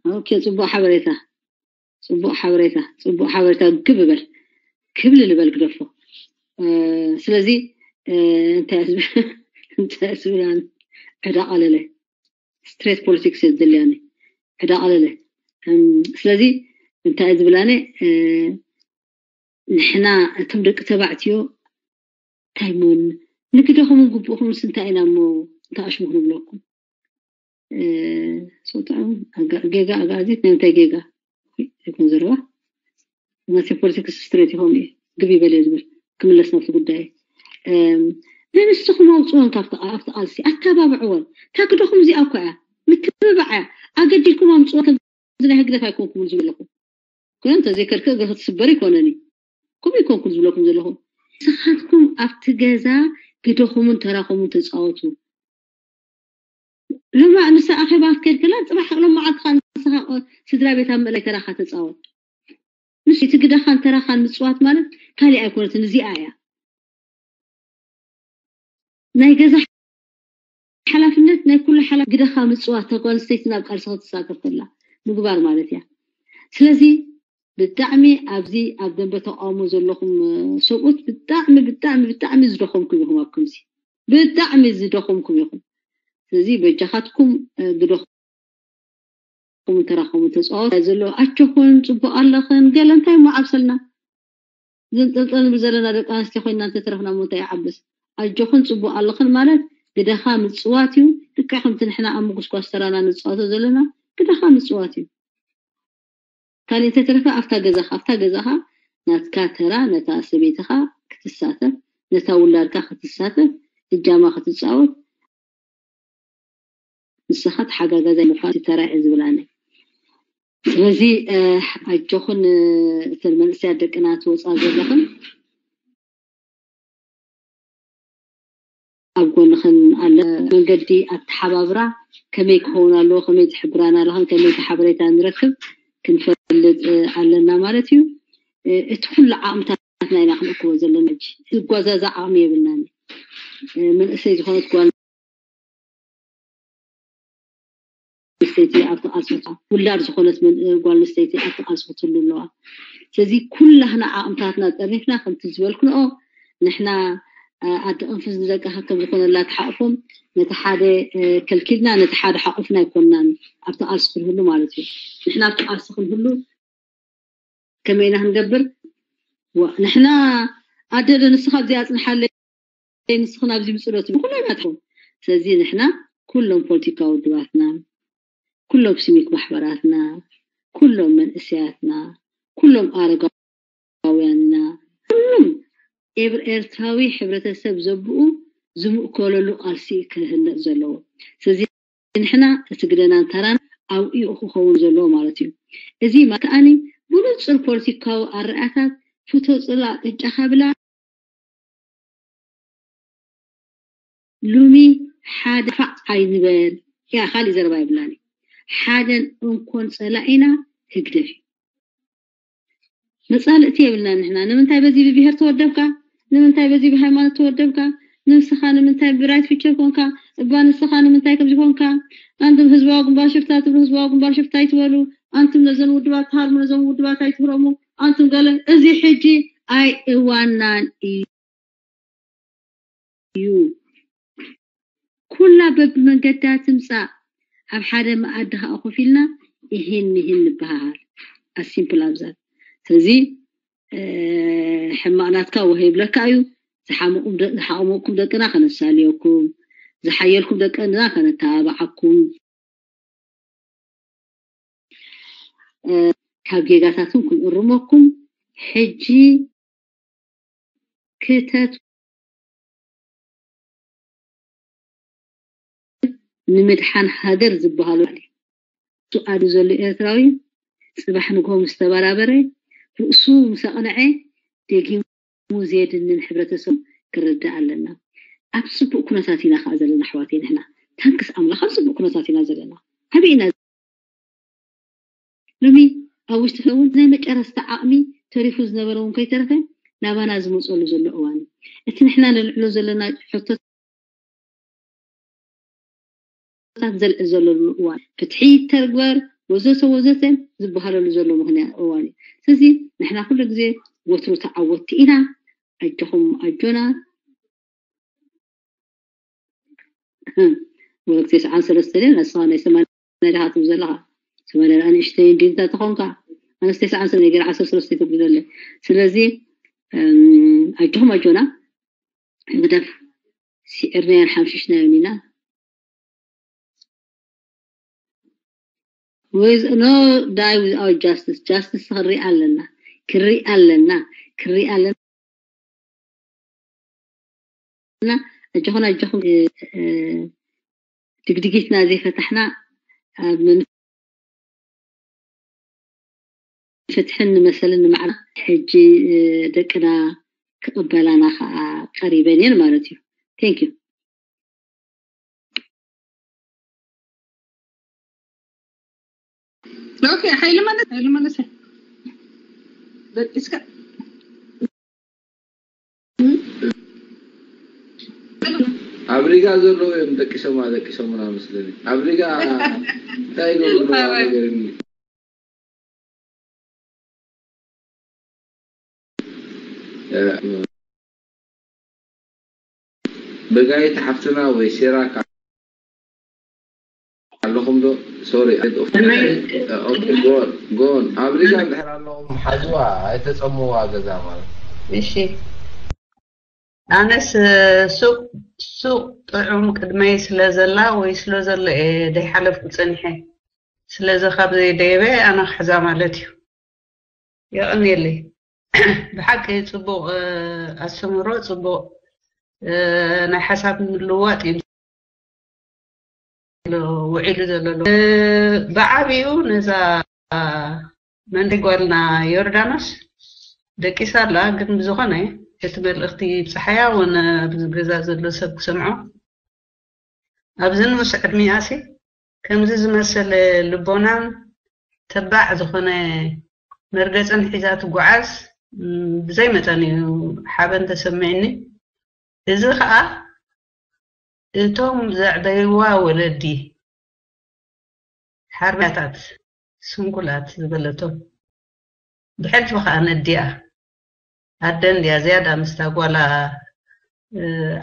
ኦኬ፣ ጽቡቕ ሓበሬታ፣ ጽቡቕ ሓበሬታ፣ ጽቡቕ ሓበሬታ። ግብ በል፣ ክብል ልበል፣ ግደፎ። እ፣ ስለዚ፣ እ፣ እንታይ እያ ዝብል? እንታይ እያ ዝብል? ኣነ ዕዳ ቀለለ፣ ስትሬት ፖለቲክስ እየ ዝደሊ ኣነ፣ ዕዳ ቀለለ። እም፣ ስለዚ እንታይ እየ ዝብል ኣነ? እ፣ ንሕና እቶም ደቂ ተባዕትዮ እንታይ እሞ ንግደኹምን ግቡእኹምስ እንታይ ኢና እሞ እንታይ ኣሽሙ ክንብለኩም? እ፣ ሶትዑ፣ ኣጋ-፣ ጌጋ ኣጋዚት ናይ እንታይ ጌጋ? ይኹን ዘረባ ናቲ ፖለቲክስ ስትሬት ይኸውን እዩ። ግብ ይበል እየ ዝብል። ክምለስ ናብቲ ጉዳይ። እም፣ ንንስኹም ኣውፅወን ካብቲ፣ ኣብቲ ቃልሲ ኣተባብዕወን። እታ ግደኹም እዚኣ እኮ እያ። ምትብባዕ እያ። ኣገዲድኩም ኣምፅወን። ከምዚ ናይ ህግደፍ ኣይኮንኩምን ዝብለኹም። ኮነ እንተዘይከልከ እግሪ ክትስበር ይኮነን እዩ። ከምኡ ይኮንኩን ዝብለኩም ዘለኹ። ንስኻትኩም ኣብቲ ገዛ ግደኹምን ተራኹምን ተፃወቱ። ሎማ ንሳ ኣኼባ ክትከይድ ከላ፣ ጽባሕ ሎም መዓልቲ ከኣ ንስኻ፣ እ፣ ስድራ ቤት ኣብ ምእላይ ተራኻ ተጻወት። ንሱ እቲ ግደኻን ተራኻን ምጽዋት ማለት ካሊእ ኣይኮነትን፣ እዚኣ እያ። ናይ ገዛ ሓላፍነት፣ ናይ ኩሉ ሓላ-፣ ግደኻ ምጽዋት፣ እታ ጓል ኣንስተይቲ ናብ ቃልሲ ክትሳተፍ ከላ ምግባር ማለት እያ። ስለዚ ብጣዕሚ ኣብዚ ኣብ ደንበ ተቃውሞ ዘለኹም፣ እ፣ ሰብኡት ብጣዕሚ፣ ብጣዕሚ፣ ብጣዕሚ ዝደኸምኩም ኢኹም ኣብ ከምዚ። ብጣዕሚ ዝደኸምኩም ኢኹም። ስለዚ በጃኻትኩም፣ እ፣ ግደኹም ተራኸሙ ተጻወቱ። ዘሎ ኣጆኹን ጽቡቕ ኣለኽን ገለ እንታይ እሞ ዓብሰልና። ዘንጠልጠል ንብል ዘለና ደቂ ኣንስትዮ ኮይና እንተተረፍና እሞ እንታይ ይዓብስ? ኣጆኹን ጽቡቕ ኣለኽን ማለት ግደኻ ምጽዋት እዩ። ልክዕ ከምቲ ንሕና ኣብ ምጉስጓስ ተራና ንጻወቶ ዘለና ግደኻ ምጽዋት እዩ። ካልእ እንተተረፈ ኣብታ ገዛኻ፣ ኣብታ ገዛኻ ናትካ ተራ ነታ ሰበይትኻ ክትሳተፍ፣ ነታ ውላድካ ክትሳተፍ፣ እጃማ ክትጻወት፣ ንስኻ ተሓጋጋዛይ ምዃን ተራዒ ዝብል ኣነ። ስለዚ፣ እ፣ ኣጆኽን፣ እ፣ እተን መንእሰያት ደቅና ትወጻ ዘለኽን ኣብ ጎንኽን ኣለ። መንገዲ ኣተሓባብራ ከመይ ክኸውን ኣለዎ፣ ከመይ ትሕብራና ኣለኽን፣ ከመይ እቲ ሓበሬታ ንረክብ ክንፈልጥ፣ እ፣ ኣለና ማለት እዩ። እ፣ እቲ ኩሉ ዓቕምታትና ኢና ክንእክቦ ዘለና። ሕጂ ዝጓዛዛ ዓቕሚ የብልናን። እ፣ መንእሰይ ዝኾነት ጓል ኣንስተይቲ ኣብቲ ቃልሲ ክትህሉ፣ ውላድ ዝኾነት መን-፣ ጓል ኣንስተይቲ ኣብቲ ቃልሲ ክትህሉ ኣለዋ። ስለዚ ኩላህና ዓቕምታትና ጠርኒፍና፣ ከምቲ ዝበልክንኦ፣ ንሕና፣ እ፣ ኣደ ቅንፍዝ ንደቃ ከም ዝኾነላ ተሓቑፎም፣ ነቲ ሓደ፣ እ፣ ከልኪልና፣ ነቲ ሓደ ሓቑፍና ኣይኮንናን ኣብቲ ቃልሲ ክንህሉ ማለት እዩ። ንሕና ኣብቲ ቃልሲ ክንህሉ ከመይ ኢና ክንገብር? ዋ፣ ንሕና ኣደ ዶ ንስኻ ኣብዚ ኣጽንሓለይ፣ ንስኽን ኣብዚ ምጽእ ዶ ትብሉ? ኩሎም ኢና ትኾኑ። ስለዚ ንሕና ኩሎም ፖለቲካዊ ውድባትና፣ ኩሎም ሲቪክ ማሕበራትና፣ ኩሎም መንእሰያትና፣ ኩሎም ኣረጋውያንና፣ ኩሎም ኤብ-፣ ኤርትራዊ ሕብረተሰብ ዘብኡ ዝምእከለሉ ቃልሲ ክህነጽ ዘለዎ። ስለዚ ንሕና እቲ ግደናን ተራን ኣብኡ ክኸውን ዘለዎ ማለት እዩ። እዚ ማለት ከኣኒ ብንጹር ፖለቲካዊ ኣረኣታት ፍቶ ጽላእ ቅጫኻ ብላ፣ ሎሚ ሓደ ፋዕ ኣይንበል። ያ፣ ካሊእ ዘረባ የብላን። ሓደን እንኮን ጸላኢና ህግደፍ እዩ። መጻልእቲ የብልናን ንሕና። ንምንታይ በዚ ብብሄር ተወደብካ? ንምንታይ በዚ ብሃይማኖት ተወደብካ? ንስኻ ንምንታይ ብራይት ፊቸር ኮንካ? እባ ንስኻ ንምንታይ ከምዚ ኮንካ? ኣንቱም ህዝባዊ ግንባር ሽፍታ ትብሉ፣ ህዝባዊ ግንባር ሽፍታ ኣይትበሉ። ኣንቱም ነዘን ውድባት ትሃርሙ፣ ነዘን ውድባት ኣይትህረሙ። ኣንቱም ገለ፣ እዚ ሕጂ ኣይ እዋናን እዩ። እዩ። ኩላ በብመንገዳ ትምጻእ፣ ኣብ ሓደ መኣዲ ከኣ ኮፍ ኢልና እሂን ምሂን ንበሃሃል። ኣሲምፕል ኣብዛት። ስለዚ ሕማቕ ናትካ ወህ ይብለካ እዩ። ዝሓመቕኩም ደቅና ከነሳልየኩም፣ ዝሓየልኩም ደቅና ከነተባብዓኩም፣ ካብ ጌጋታትኩም ክንእርመኩም ሕጂ ክተት ንምድሓን ሃገር ዝበሃሉ ሱኣዱ ዘሎ ኤርትራዊ ጽባሕ ንግሆ ምስ ተበራበረ፣ ርእሱ ምስ ኣቕንዐ፣ ደጊሙ ዘየድንን ሕብረተሰብ ክርዳእ ኣለና። ኣብ ጽቡቕ ኩነታት ኢና ከኣ ዘለና ኣሕዋተይ ንሕና። ታንክስ ኣምላኽ ኣብ ጽቡቕ ኩነታት ኢና ዘለና። ኣበይ ኢና ሎሚ ኣብ ውሽጢ እውን ናይ መጨረስታ ዓቕሚ ተሪፉ ዝነበረ እውን ከይተረፈ ናባና ዝመፀሉ ዘሎ እዋን እዩ። እቲ ንሕና ነልዕሎ ዘለና ሕቶታት ዘልዕል ዘለሉ እዋን ፍትሒ ይተግበር ወዘተ ወዘተ ዝበሃለሉ ዘሎ ምክንያት እዋን እዩ። ስለዚ ንሕና ኩሉ ግዜ ወትሩ ተዓወትቲ ኢና። ኣጆኹም ኣጆና። ወረክ ተስዓን ሰለስተ ድያ ንስኻ ናይ ሰማንያ ዲኻ ትብል ዘለኻ? ሰማንያ ደኣ ንእሽተይ እንዲንታ ተኾንካ ኣነስ ተስዓን ሰለስተ ነገር ዓሰርተ ሰለስተ ተብለለ። ስለዚ ኣጆኹም ኣጆና። ህግደፍ ስዒርናዮን ሓምሽሽናዮን ኢና። With no die without justice. Justice ክርኢ ኣለና፣ ክርኢ ኣለና፣ ክርኢ ኣለና። ኣጆኹም ኣጆኹም። ድግድጊትና ዘይፈታሕና ኣብ ፍትሕን ንመሰልን ንማዕረ ሕጂ ደቅና ክቕበላና ከዓ ቀሪበን እየን ማለት እዩ። Thank you. ኦኬ ሓይሊ ማለት ሓይሊ ማለት እስከ ኣብ ሪጋ ዘለዉ እዮም ደቂሶማ ደቂሶምና መስለኒ ኣብ ሪጋ እንታይ ይገብሩ ኣለዉ ነገር በጋይት ሓፍትና ወይ ሴራካ ኣለኹም ዶ ሶሪ ጎን ጎን ኣብ ሪጋ እንድሕር ኣለኹም ሓዝዋ ኣይተፀምዋ ገዛ ማለት እሺ ኣነስ ሱቅ ሱቅ ጥዑም ቅድመይ ስለ ዘላ ወይ ስለ ዘሎ እየ ደይሓለፍኩ ፀኒሐ ስለዚ ካብ ዘይደየበ ኣነ ክሕዛ ማለት እዩ የቐንየለይ ብሓቂ ፅቡቅ ኣስተምህሮ ፅቡቅ ናይ ሓሳብ ምልዋጥ እዩ ውዒሉ ዘሎ ብዓብኡ ነዛ መንደይ ጓልና ዮርዳኖስ ደቂሳ ኣላ ግን ብዝኾነ እቲ መልእኽቲ ይብፅሓያ እውን ኣብዚ ገዛ ዘሎ ሰብ ክሰምዖ ኣብዚ ንኡስ ዕድሚኣሲ ከምዚ ዝመሰለ ልቦናን ተባዕ ዝኾነ መርገፅን ሒዛ ትጓዓዝ ብዘይ መጠን እዩ ሓበን ተሰሚዕኒ እዚ ከዓ እቶም ዘዕበይዋ ወለዲ ሓርበኛታት ስንኩላት ዝበለቶም ብሕልፊ ከዓ ነዲኣ ኣደ እንድያ ዝያዳ ምስታ ጓላ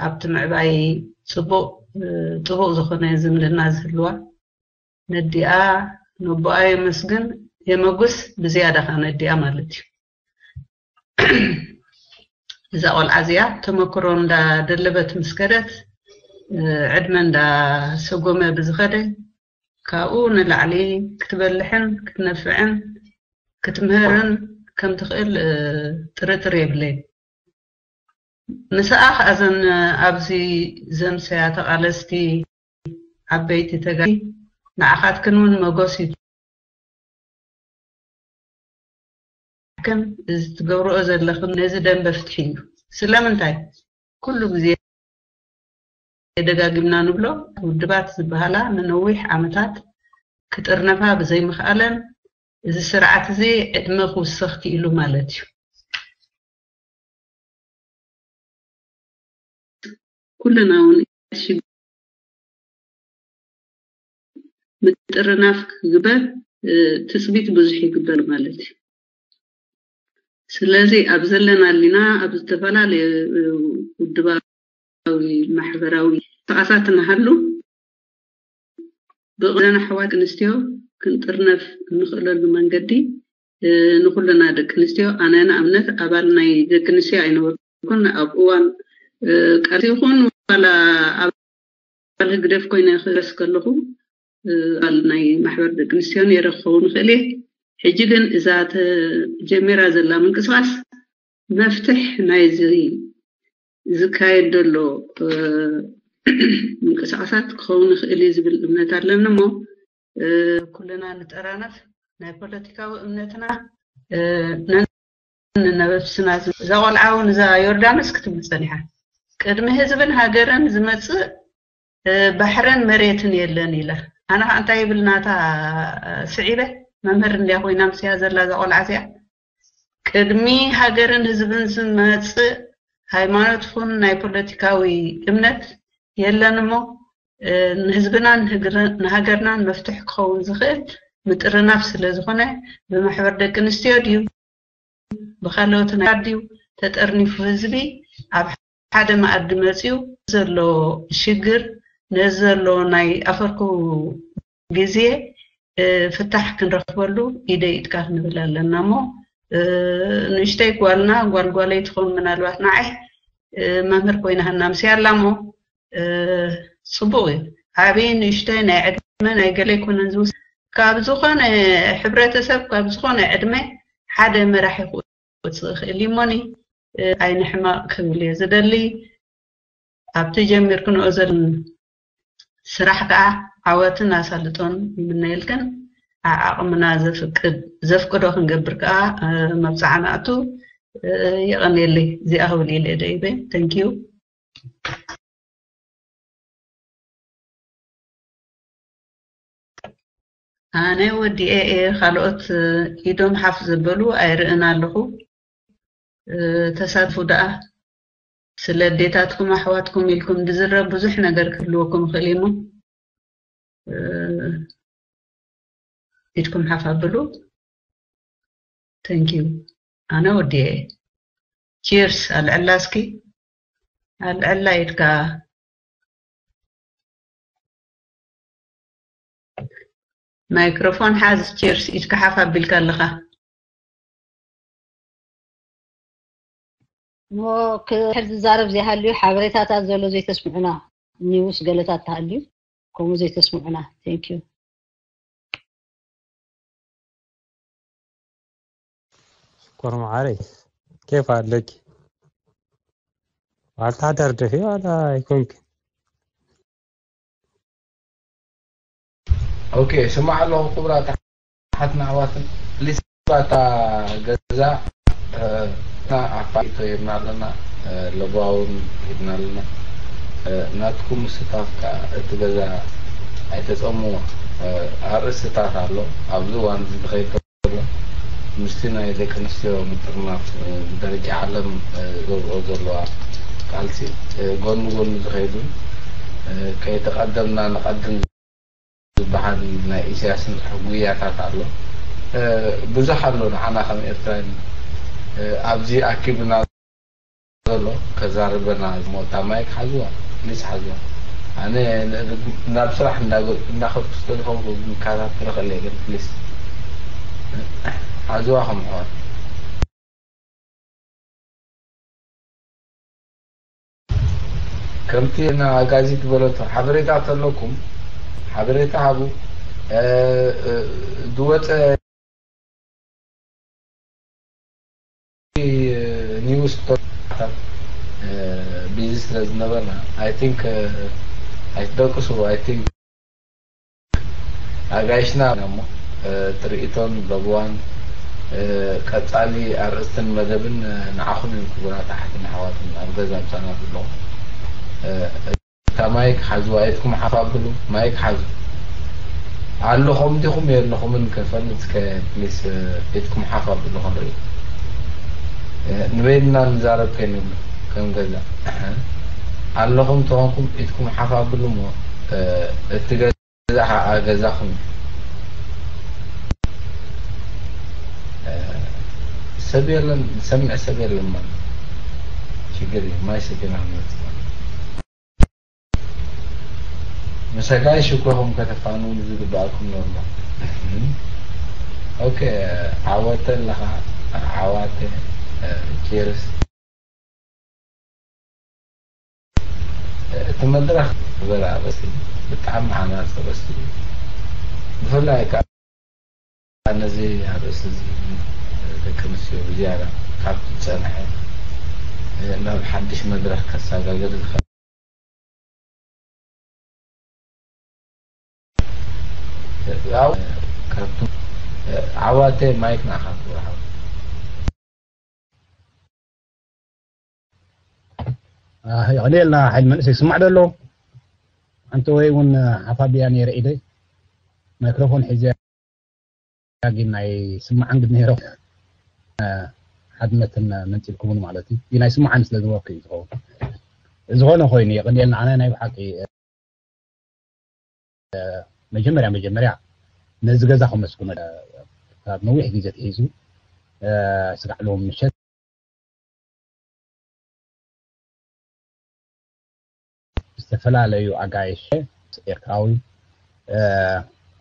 ኣብቲ ምዕባይ ፅቡቅ ጥቡቅ ዝኾነ ዝምድና ዝህልዋ ነዲኣ ነቦኣ የመስግን የመጉስ ብዝያዳ ከዓ ነዲኣ ማለት እዩ እዛ ቆልዓ እዚኣ ተመክሮ እንዳደለበት ምስ ከደት ዕድመ እንዳሰጎመ ብዝኸደ ካብኡ ንላዕሊ ክትበልሕን ክትነፍዕን ክትምህርን ከም ትኽእል ጥርጥር የብለይን። ንስኣ ከኣ እዘን ኣብዚ ዘምሰያ ተቓለስቲ ዓበይቲ ተጋደልቲ ንዓኻትክን እውን መጎስ እዩ። ግን እዚ ትገብርኦ ዘለኽን ነዚ ደንበ ፍትሒ እዩ። ስለምንታይ ኩሉ ግዜ ደጋጊምና ንብሎ ውድባት ዝበሃላ ንነዊሕ ዓመታት ክጥርነፋ ብዘይምኽኣለን እዚ ስርዓት እዚ ዕድመ ክውሰኽ ክኢሉ ማለት እዩ። ኩልና እውን ምጥርናፍ ክግበር ትፅቢት ብዙሕ ይግበር ማለት እዩ። ስለዚ ኣብ ዘለናልና ኣብ ዝተፈላለዩ ውድባዊ ማሕበራዊ ተቃሳት እናሃሉ ብቅዘን ኣሕዋት ኣንስትዮ ክንጥርነፍ እንኽእለሉ መንገዲ ንኩልና ደቂ ኣንስትዮ። ኣነ ንኣብነት ኣባል ናይ ደቂ ኣንስትዮ ኣይነበርኩን። ኣብ እዋን ቃልሲ ይኹን ዋላ ኣባል ህግደፍ ኮይነ ክረስ ከለኹ ኣባል ናይ ማሕበር ደቂ ኣንስትዮ ነይረ ክኸውን ይኽእል እየ። ሕጂ ግን እዛ ተጀሚራ ዘላ ምንቅስቃስ መፍትሕ ናይዚ ዝካየድ ዘሎ ምንቅስቃሳት ክኸውን ይኽእል እዩ ዝብል እምነት ኣለኒ። እሞ ኩልና ንጠራነፍ፣ ናይ ፖለቲካዊ እምነትና ነንነበብስና። እዛ ቆልዓ እውን እዛ ዮርዳኖስ ክትብል ጸኒሓ፣ ቅድሚ ህዝብን ሃገርን ዝመጽእ ባሕርን መሬትን የለን ኢላ። ኣነ ከዓ እንታይ ይብል ናታ ስዒበ፣ መምህር እንድያ ኮይና ምስያ ዘላ እዛ ቆልዓ እዚኣ። ቅድሚ ሃገርን ህዝብን ዝመጽእ ሃይማኖት ኹን ናይ ፖለቲካዊ እምነት የለን እሞ ንህዝብናን ንሃገርናን መፍትሕ ክኸውን ዝኽእል ምጥርናፍ ስለ ዝኾነ ብማሕበር ደቂ ኣንስትዮ ድዩ ብካልኦት ናይ ድዩ ተጠርኒፉ ህዝቢ ኣብ ሓደ መኣዲ መፅዩ ዘሎ ሽግር ነዚ ዘሎ ናይ ኣፈርኩ ግዜ ፍታሕ ክንረኽበሉ ኢደይ ኢድካ ክንብል ኣለና እሞ ንእሽተይ ጓልና ጓልጓለይ ትኾን ምናልባት ንዓይ መምህር ኮይና ሃና ምስ ኣላ እሞ ፅቡቕ እዩ። ዓብይ ንእሽተይ ናይ ዕድመ ናይ ገለ ኣይኮነን ዝውስ ካብ ዝኾነ ሕብረተሰብ ካብ ዝኾነ ዕድመ ሓደ መራሒ ክወፅእ ይኽእል እዩ እሞኒ ኣይንሕመቕ ክብል እየ ዝደሊ። ኣብቲ ጀሚርክንኦ ዘለን ስራሕ ከዓ ዓወትን ኣሳልጦን ይምነየልክን። ዓዓቕምና ዘፍቅድ ዘፍቅዶ ክንገብር ከዓ መብፅዓ ንኣቱ። የቐንየለይ እዚኣ ክብል ኢለ ደይበ። ተንኪዩ። ኣነ ወዲኤ እየ። ካልኦት ኢዶም ሓፍ ዘበሉ ኣይርእን ኣለኹ። ተሳትፉ ደኣ ስለ ኣዴታትኩም ኣሕዋትኩም ኢልኩም ዝዝረብ ብዙሕ ነገር ክህልወኩም ይኽእል እሞ ኢድኩም ሓፍ ኣብሉ። Thank you። ኣነ ወዲኤ። Cheers። ኣልዕላ እስኪ ኣልዕላ ኢድካ። ማይክሮፎን ሓዝ። Cheers። ኢድካ ሓፍ ኣቢልካ ኣለኻ። እሞ ክሕል ዝዛረብ ዘይሃልዩ ሓበሬታታት ዘሎ ዘይተስምዑና ኒውስ ገለታት ተሃልዩ ከምኡ ዘይተስምዑና። Thank you። ሽኮር መዓረይ ኬፍ ኣለኪ። ዋልታ ደርድፊ ዋላ ኣይኮንክ። ኦኬ ስማዕ ኣለኹ ክቡራት ኣሓትና ኣሕዋትን ፕሊስ ባታ ገዛ ኣፋይቶ ሂብና ኣለና። ለባውን ሂብና ኣለና። ናትኩም ምስታፍ ከዓ እቲ ገዛ ኣይተፀምዎ። ኣርእስትታት ኣሎ ኣብዚ እዋን እዚ ዝኸይድ ዘሎ ምስቲ ናይ ደቂ ኣንስትዮ ምጥርናፍ ብደረጃ ዓለም ዘብርኦ ዘለዋ ቃልሲ ጎኒ ጎኒ ዝኸይዱን ከይተቐደምና ንቐድም ዝበሃል ናይ ኢሳያስን ጽሑፍ ጉያታት ኣሎ። ብዙሕ ኣሎ ንዓና ከም ኤርትራን ኣብዚ ኣኪብና ዘሎ ከዛርበና ዝሞታ ማይክ ሓዝዋ ፕሊስ ሓዝዋ። ኣነ ናብ ስራሕ እንዳኸድኩ ዝተልኸው ዝከታተለ ከለ ግን ፕሊስ ሓዝዋ ከም ኣሕዋት። ከምቲ ኣጋዚት ዝበለቶ ሓበሬታ ተለኩም ሓበሬታ ሃቡ። ዝወፀ ኒውስ ቢዚ ስለ ዝነበርና I think ኣይትደቅሱ። I think ኣጋይሽና እሞ ትርኢቶን በብዋን ቀጻሊ ኣርእስትን መደብን ንዓኹም እዮም ክቡራት ኣሓትን ኣሕዋትን ኣብ ገዛ ምሳና ዘለኹም። እታ ማይክ ሓዝዋ ኢድኩም ሓፍ ኣብሉ። ማይክ ሓዙ። ኣለኹም ዲኹም የለኹምን ከፈልጥ እስከ ፕሊስ ኢድኩም ሓፍ ኣብሉ ክንርኢ። ንበይንና ንዛረብ ከይንብሉ ከም ገዛ ኣለኹም ተኾንኩም ኢድኩም ሓፍ ኣብሉ እሞ እቲ ገዛ ገዛ ከዓ ገዛኹም እዩ። ሰብ የለን ዝሰምዕ ሰብ የለን ማለት ሽግር እዩ። ማይ ሰቲና ክንመፅእ ማለት ምሰጋይ ሽኮኹም ከተፋኑ ዝግበኣኩም ነርሞ ኦኬ፣ ዓወተ ኣለኻ። ዓዋተ፣ እ፣ ቺርስ። እ፣ እቲ መድረኽ ዝበለ ኣርእስቲ ብጣዕሚ ሃናፂ ኣርእስቲ እዩ። ብፍላይ ከዓ ነዚ ኣርእስቲ እዚ ደቂ ኣንስትዮ ብዝያዳ ካብቲ ዝፀንሐ፣ እ፣ ናብ ሓድሽ መድረኽ ከሰጋግር ዝኽእል። ያው ካብቱ ዓዋተ ማይክ ንዓኻ ክወሃብ። የቐንየልና ሓይል መንእሰይ ይስማዕ ዶ ኣሎ? ሓንቲ ወይ እውን ሓፋብያ ነይረ ኢደይ ማይክሮፎን ሒዘ ግን ናይ ስማዓን ግድ ነይሮ ሓድነትን መንፂልኩምን ማለት እዩ። ናይ ስማዓን ስለ ዝበኩ እዩ ዝኸውን። ዝኾነ ኮይኑ የቐንየልና። ኣነ ናይ ብሓቂ መጀመርያ መጀመርያ ነዚ ገዛ ከመስግኖ ካብ ነዊሕ ግዜ ትሒዙ ስጋዕ ሎም ምሸት ዝተፈላለዩ ኣጋይሽ ኤርትራዊ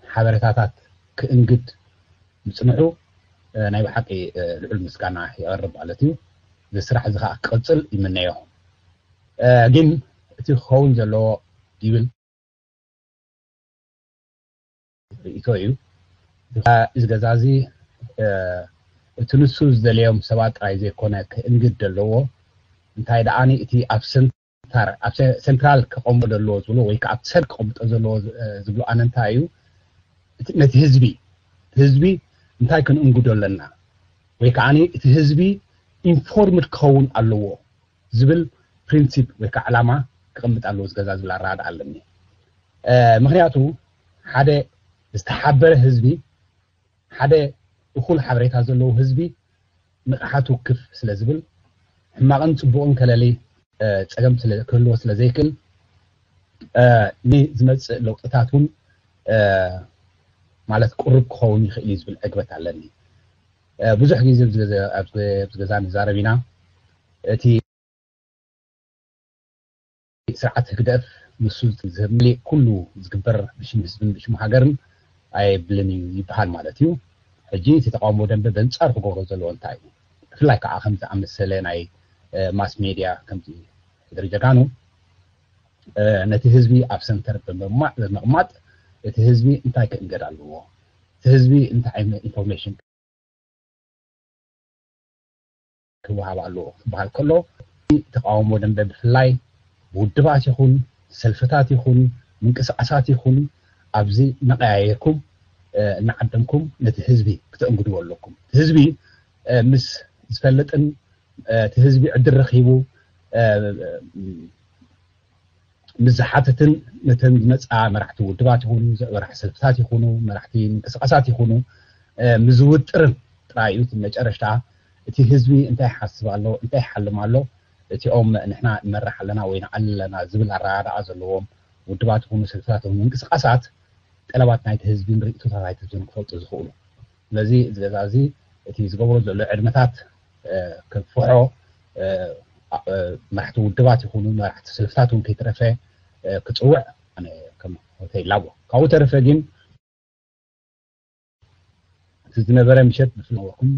ሓበሬታታት ክእንግድ ምፅንሑ ናይ ብሓቂ ልዑል ምስጋና የቐርብ ማለት እዩ። እዚ ስራሕ እዚ ከዓ ክቕፅል ይምነዮ። ግን እቲ ክኸውን ዘለዎ ይብል ርእይቶ እዩ። እዚ ገዛ እዚ እቲ ንሱ ዝደለዮም ሰባት ጥራይ ዘይኮነ ክእንግድ ዘለዎ እንታይ ደኣኒ እቲ ኣብ ሰንታር ኣብ ሴንትራል ከቐምጦ ዘለዎ ዝብሎ ወይ ከዓ ኣብ ሰብ ከቐምጦ ዘለዎ ዝብሎ ኣነ እንታይ እዩ ነቲ ህዝቢ ህዝቢ እንታይ ክንእንግዶ ኣለና ወይ ከዓ እቲ ህዝቢ ኢንፎርምድ ክኸውን ኣለዎ ዝብል ፕሪንሲፕ ወይ ከዓ ዕላማ ክቕምጥ ኣለዎ ዝገዛ ዝብል ኣረዳድኣ ኣለኒ። ምክንያቱ ሓደ ዝተሓበረ ህዝቢ ሓደ እኹል ሓበሬታ ዘለዎ ህዝቢ ንቕሓቱ ክፍ ስለ ዝብል ሕማቕን ፅቡቕን ከለሊ ፀገም ክህልዎ ስለ ዘይክእል ንዝመፅእ ለውጥታት እውን ማለት ቅሩብ ክኸውን ይኽእል እዩ ዝብል ዕግበት ኣለኒ። ብዙሕ ግዜ ኣብዚ ገዛ ንዛረብ ኢና። እቲ ስርዓት ህግደፍ ንሱ ዝህብ ምልእ ኩሉ ዝግበር ብሽም ህዝብን ብሽም ሃገርን ኣየብልን እዩ ይበሃል ማለት እዩ። ሕጂ እቲ ተቃውሞ ደንበ በንጻር ክገብሮ ዘለዎ እንታይ እዩ? ብፍላይ ከዓ ከምዚ ኣመሰለ ናይ ማስ ሜድያ ከምዚ ሕድሪ ጀጋኑ ነቲ ህዝቢ ኣብ ሰንተር ብምቕማጥ እቲ ህዝቢ እንታይ ክእንገድ ኣለዎ? እቲ ህዝቢ እንታይ ዓይነት ኢንፎርሜሽን ክወሃብ ኣለዎ ክበሃል ከሎ ተቃውሞ ደንበ ብፍላይ ውድባት ይኹን ሰልፍታት ይኹን ምንቅስቃሳት ይኹን ኣብዚ እናቀያየርኩም እናዓደምኩም ነቲ ህዝቢ ክተእንግድዎ ኣለኩም። እቲ ህዝቢ ምስ ዝፈልጥን እቲ ህዝቢ ዕድል ረኺቡ ምስ ዝሓትትን ነተን ዝመፃ መራሕቲ ውድባት ይኹኑ መራሕቲ ሰልፍታት ይኹኑ መራሕቲ ምንቅስቃሳት ይኹኑ ምስ ዝውጥርን ጥራይ እዩ እቲ መጨረሽታ እቲ ህዝቢ እንታይ ይሓስብ ኣሎ እንታይ ይሓልም ኣሎ እቲኦም ንሕና ንመራሕ ኣለና ወይ ንዓሊ ኣለና ዝብል ኣረዳድኣ ዘለዎም ውድባት ይኹኑ ሰልፍታት ይኹኑ ምንቅስቃሳት ጠለባት ናይቲ ህዝብን ርእይቶታት ናይቲ ህዝብን ክፈልጡ ዝኽእሉ ስለዚ እዚ ገዛ እዚ እቲ ዝገብሮ ዘሎ ዕድመታት ከፍሖ መራሕቲ ውድባት ይኹኑ መራሕቲ ሰልፍታት እውን ከይተረፈ ክፅውዕ ኣነ ከም ሆቴል ላቦ ካብኡ ተረፈ ግን እቲ ዝነበረ ምሸት ብፍለወኩም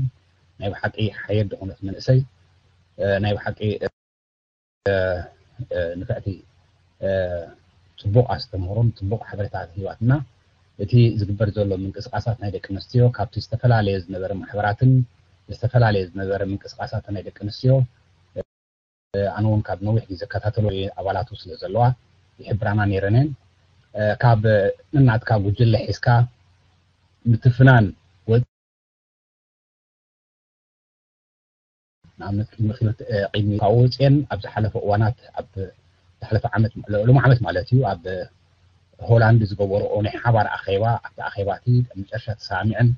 ናይ ብሓቂ ሓየት ዝኾነት መንእሰይ ናይ ብሓቂ ንፍዕቲ ፅቡቕ ኣስተምህሮን ፅቡቕ ሓበሬታት ሂባትና እቲ ዝግበር ዘሎ ምንቅስቃሳት ናይ ደቂ ኣንስትዮ ካብቲ ዝተፈላለየ ዝነበረ ማሕበራትን ዝተፈላለየ ዝነበረ ምንቅስቃሳት ናይ ደቂ ኣንስትዮ ኣነ እውን ካብ ነዊሕ ግዜ ዝከታተሎ ኣባላቱ ስለ ዘለዋ ይሕብራና ነይረን እየን ካብ ንናትካ ጉጅለ ሒዝካ ምትፍናን ንኣብነት ቅድሚ ክልተ ቅድሚ ካብኡ ወፅአን ኣብ ዝሓለፈ እዋናት ኣብ ዝሓለፈ ዓመት ሎሚ ዓመት ማለት እዩ ኣብ ሆላንድ ዝገበረኦ ናይ ሓባር ኣኼባ ኣብቲ ኣኼባ እቲ መጨረሻ ተሰማሚዐን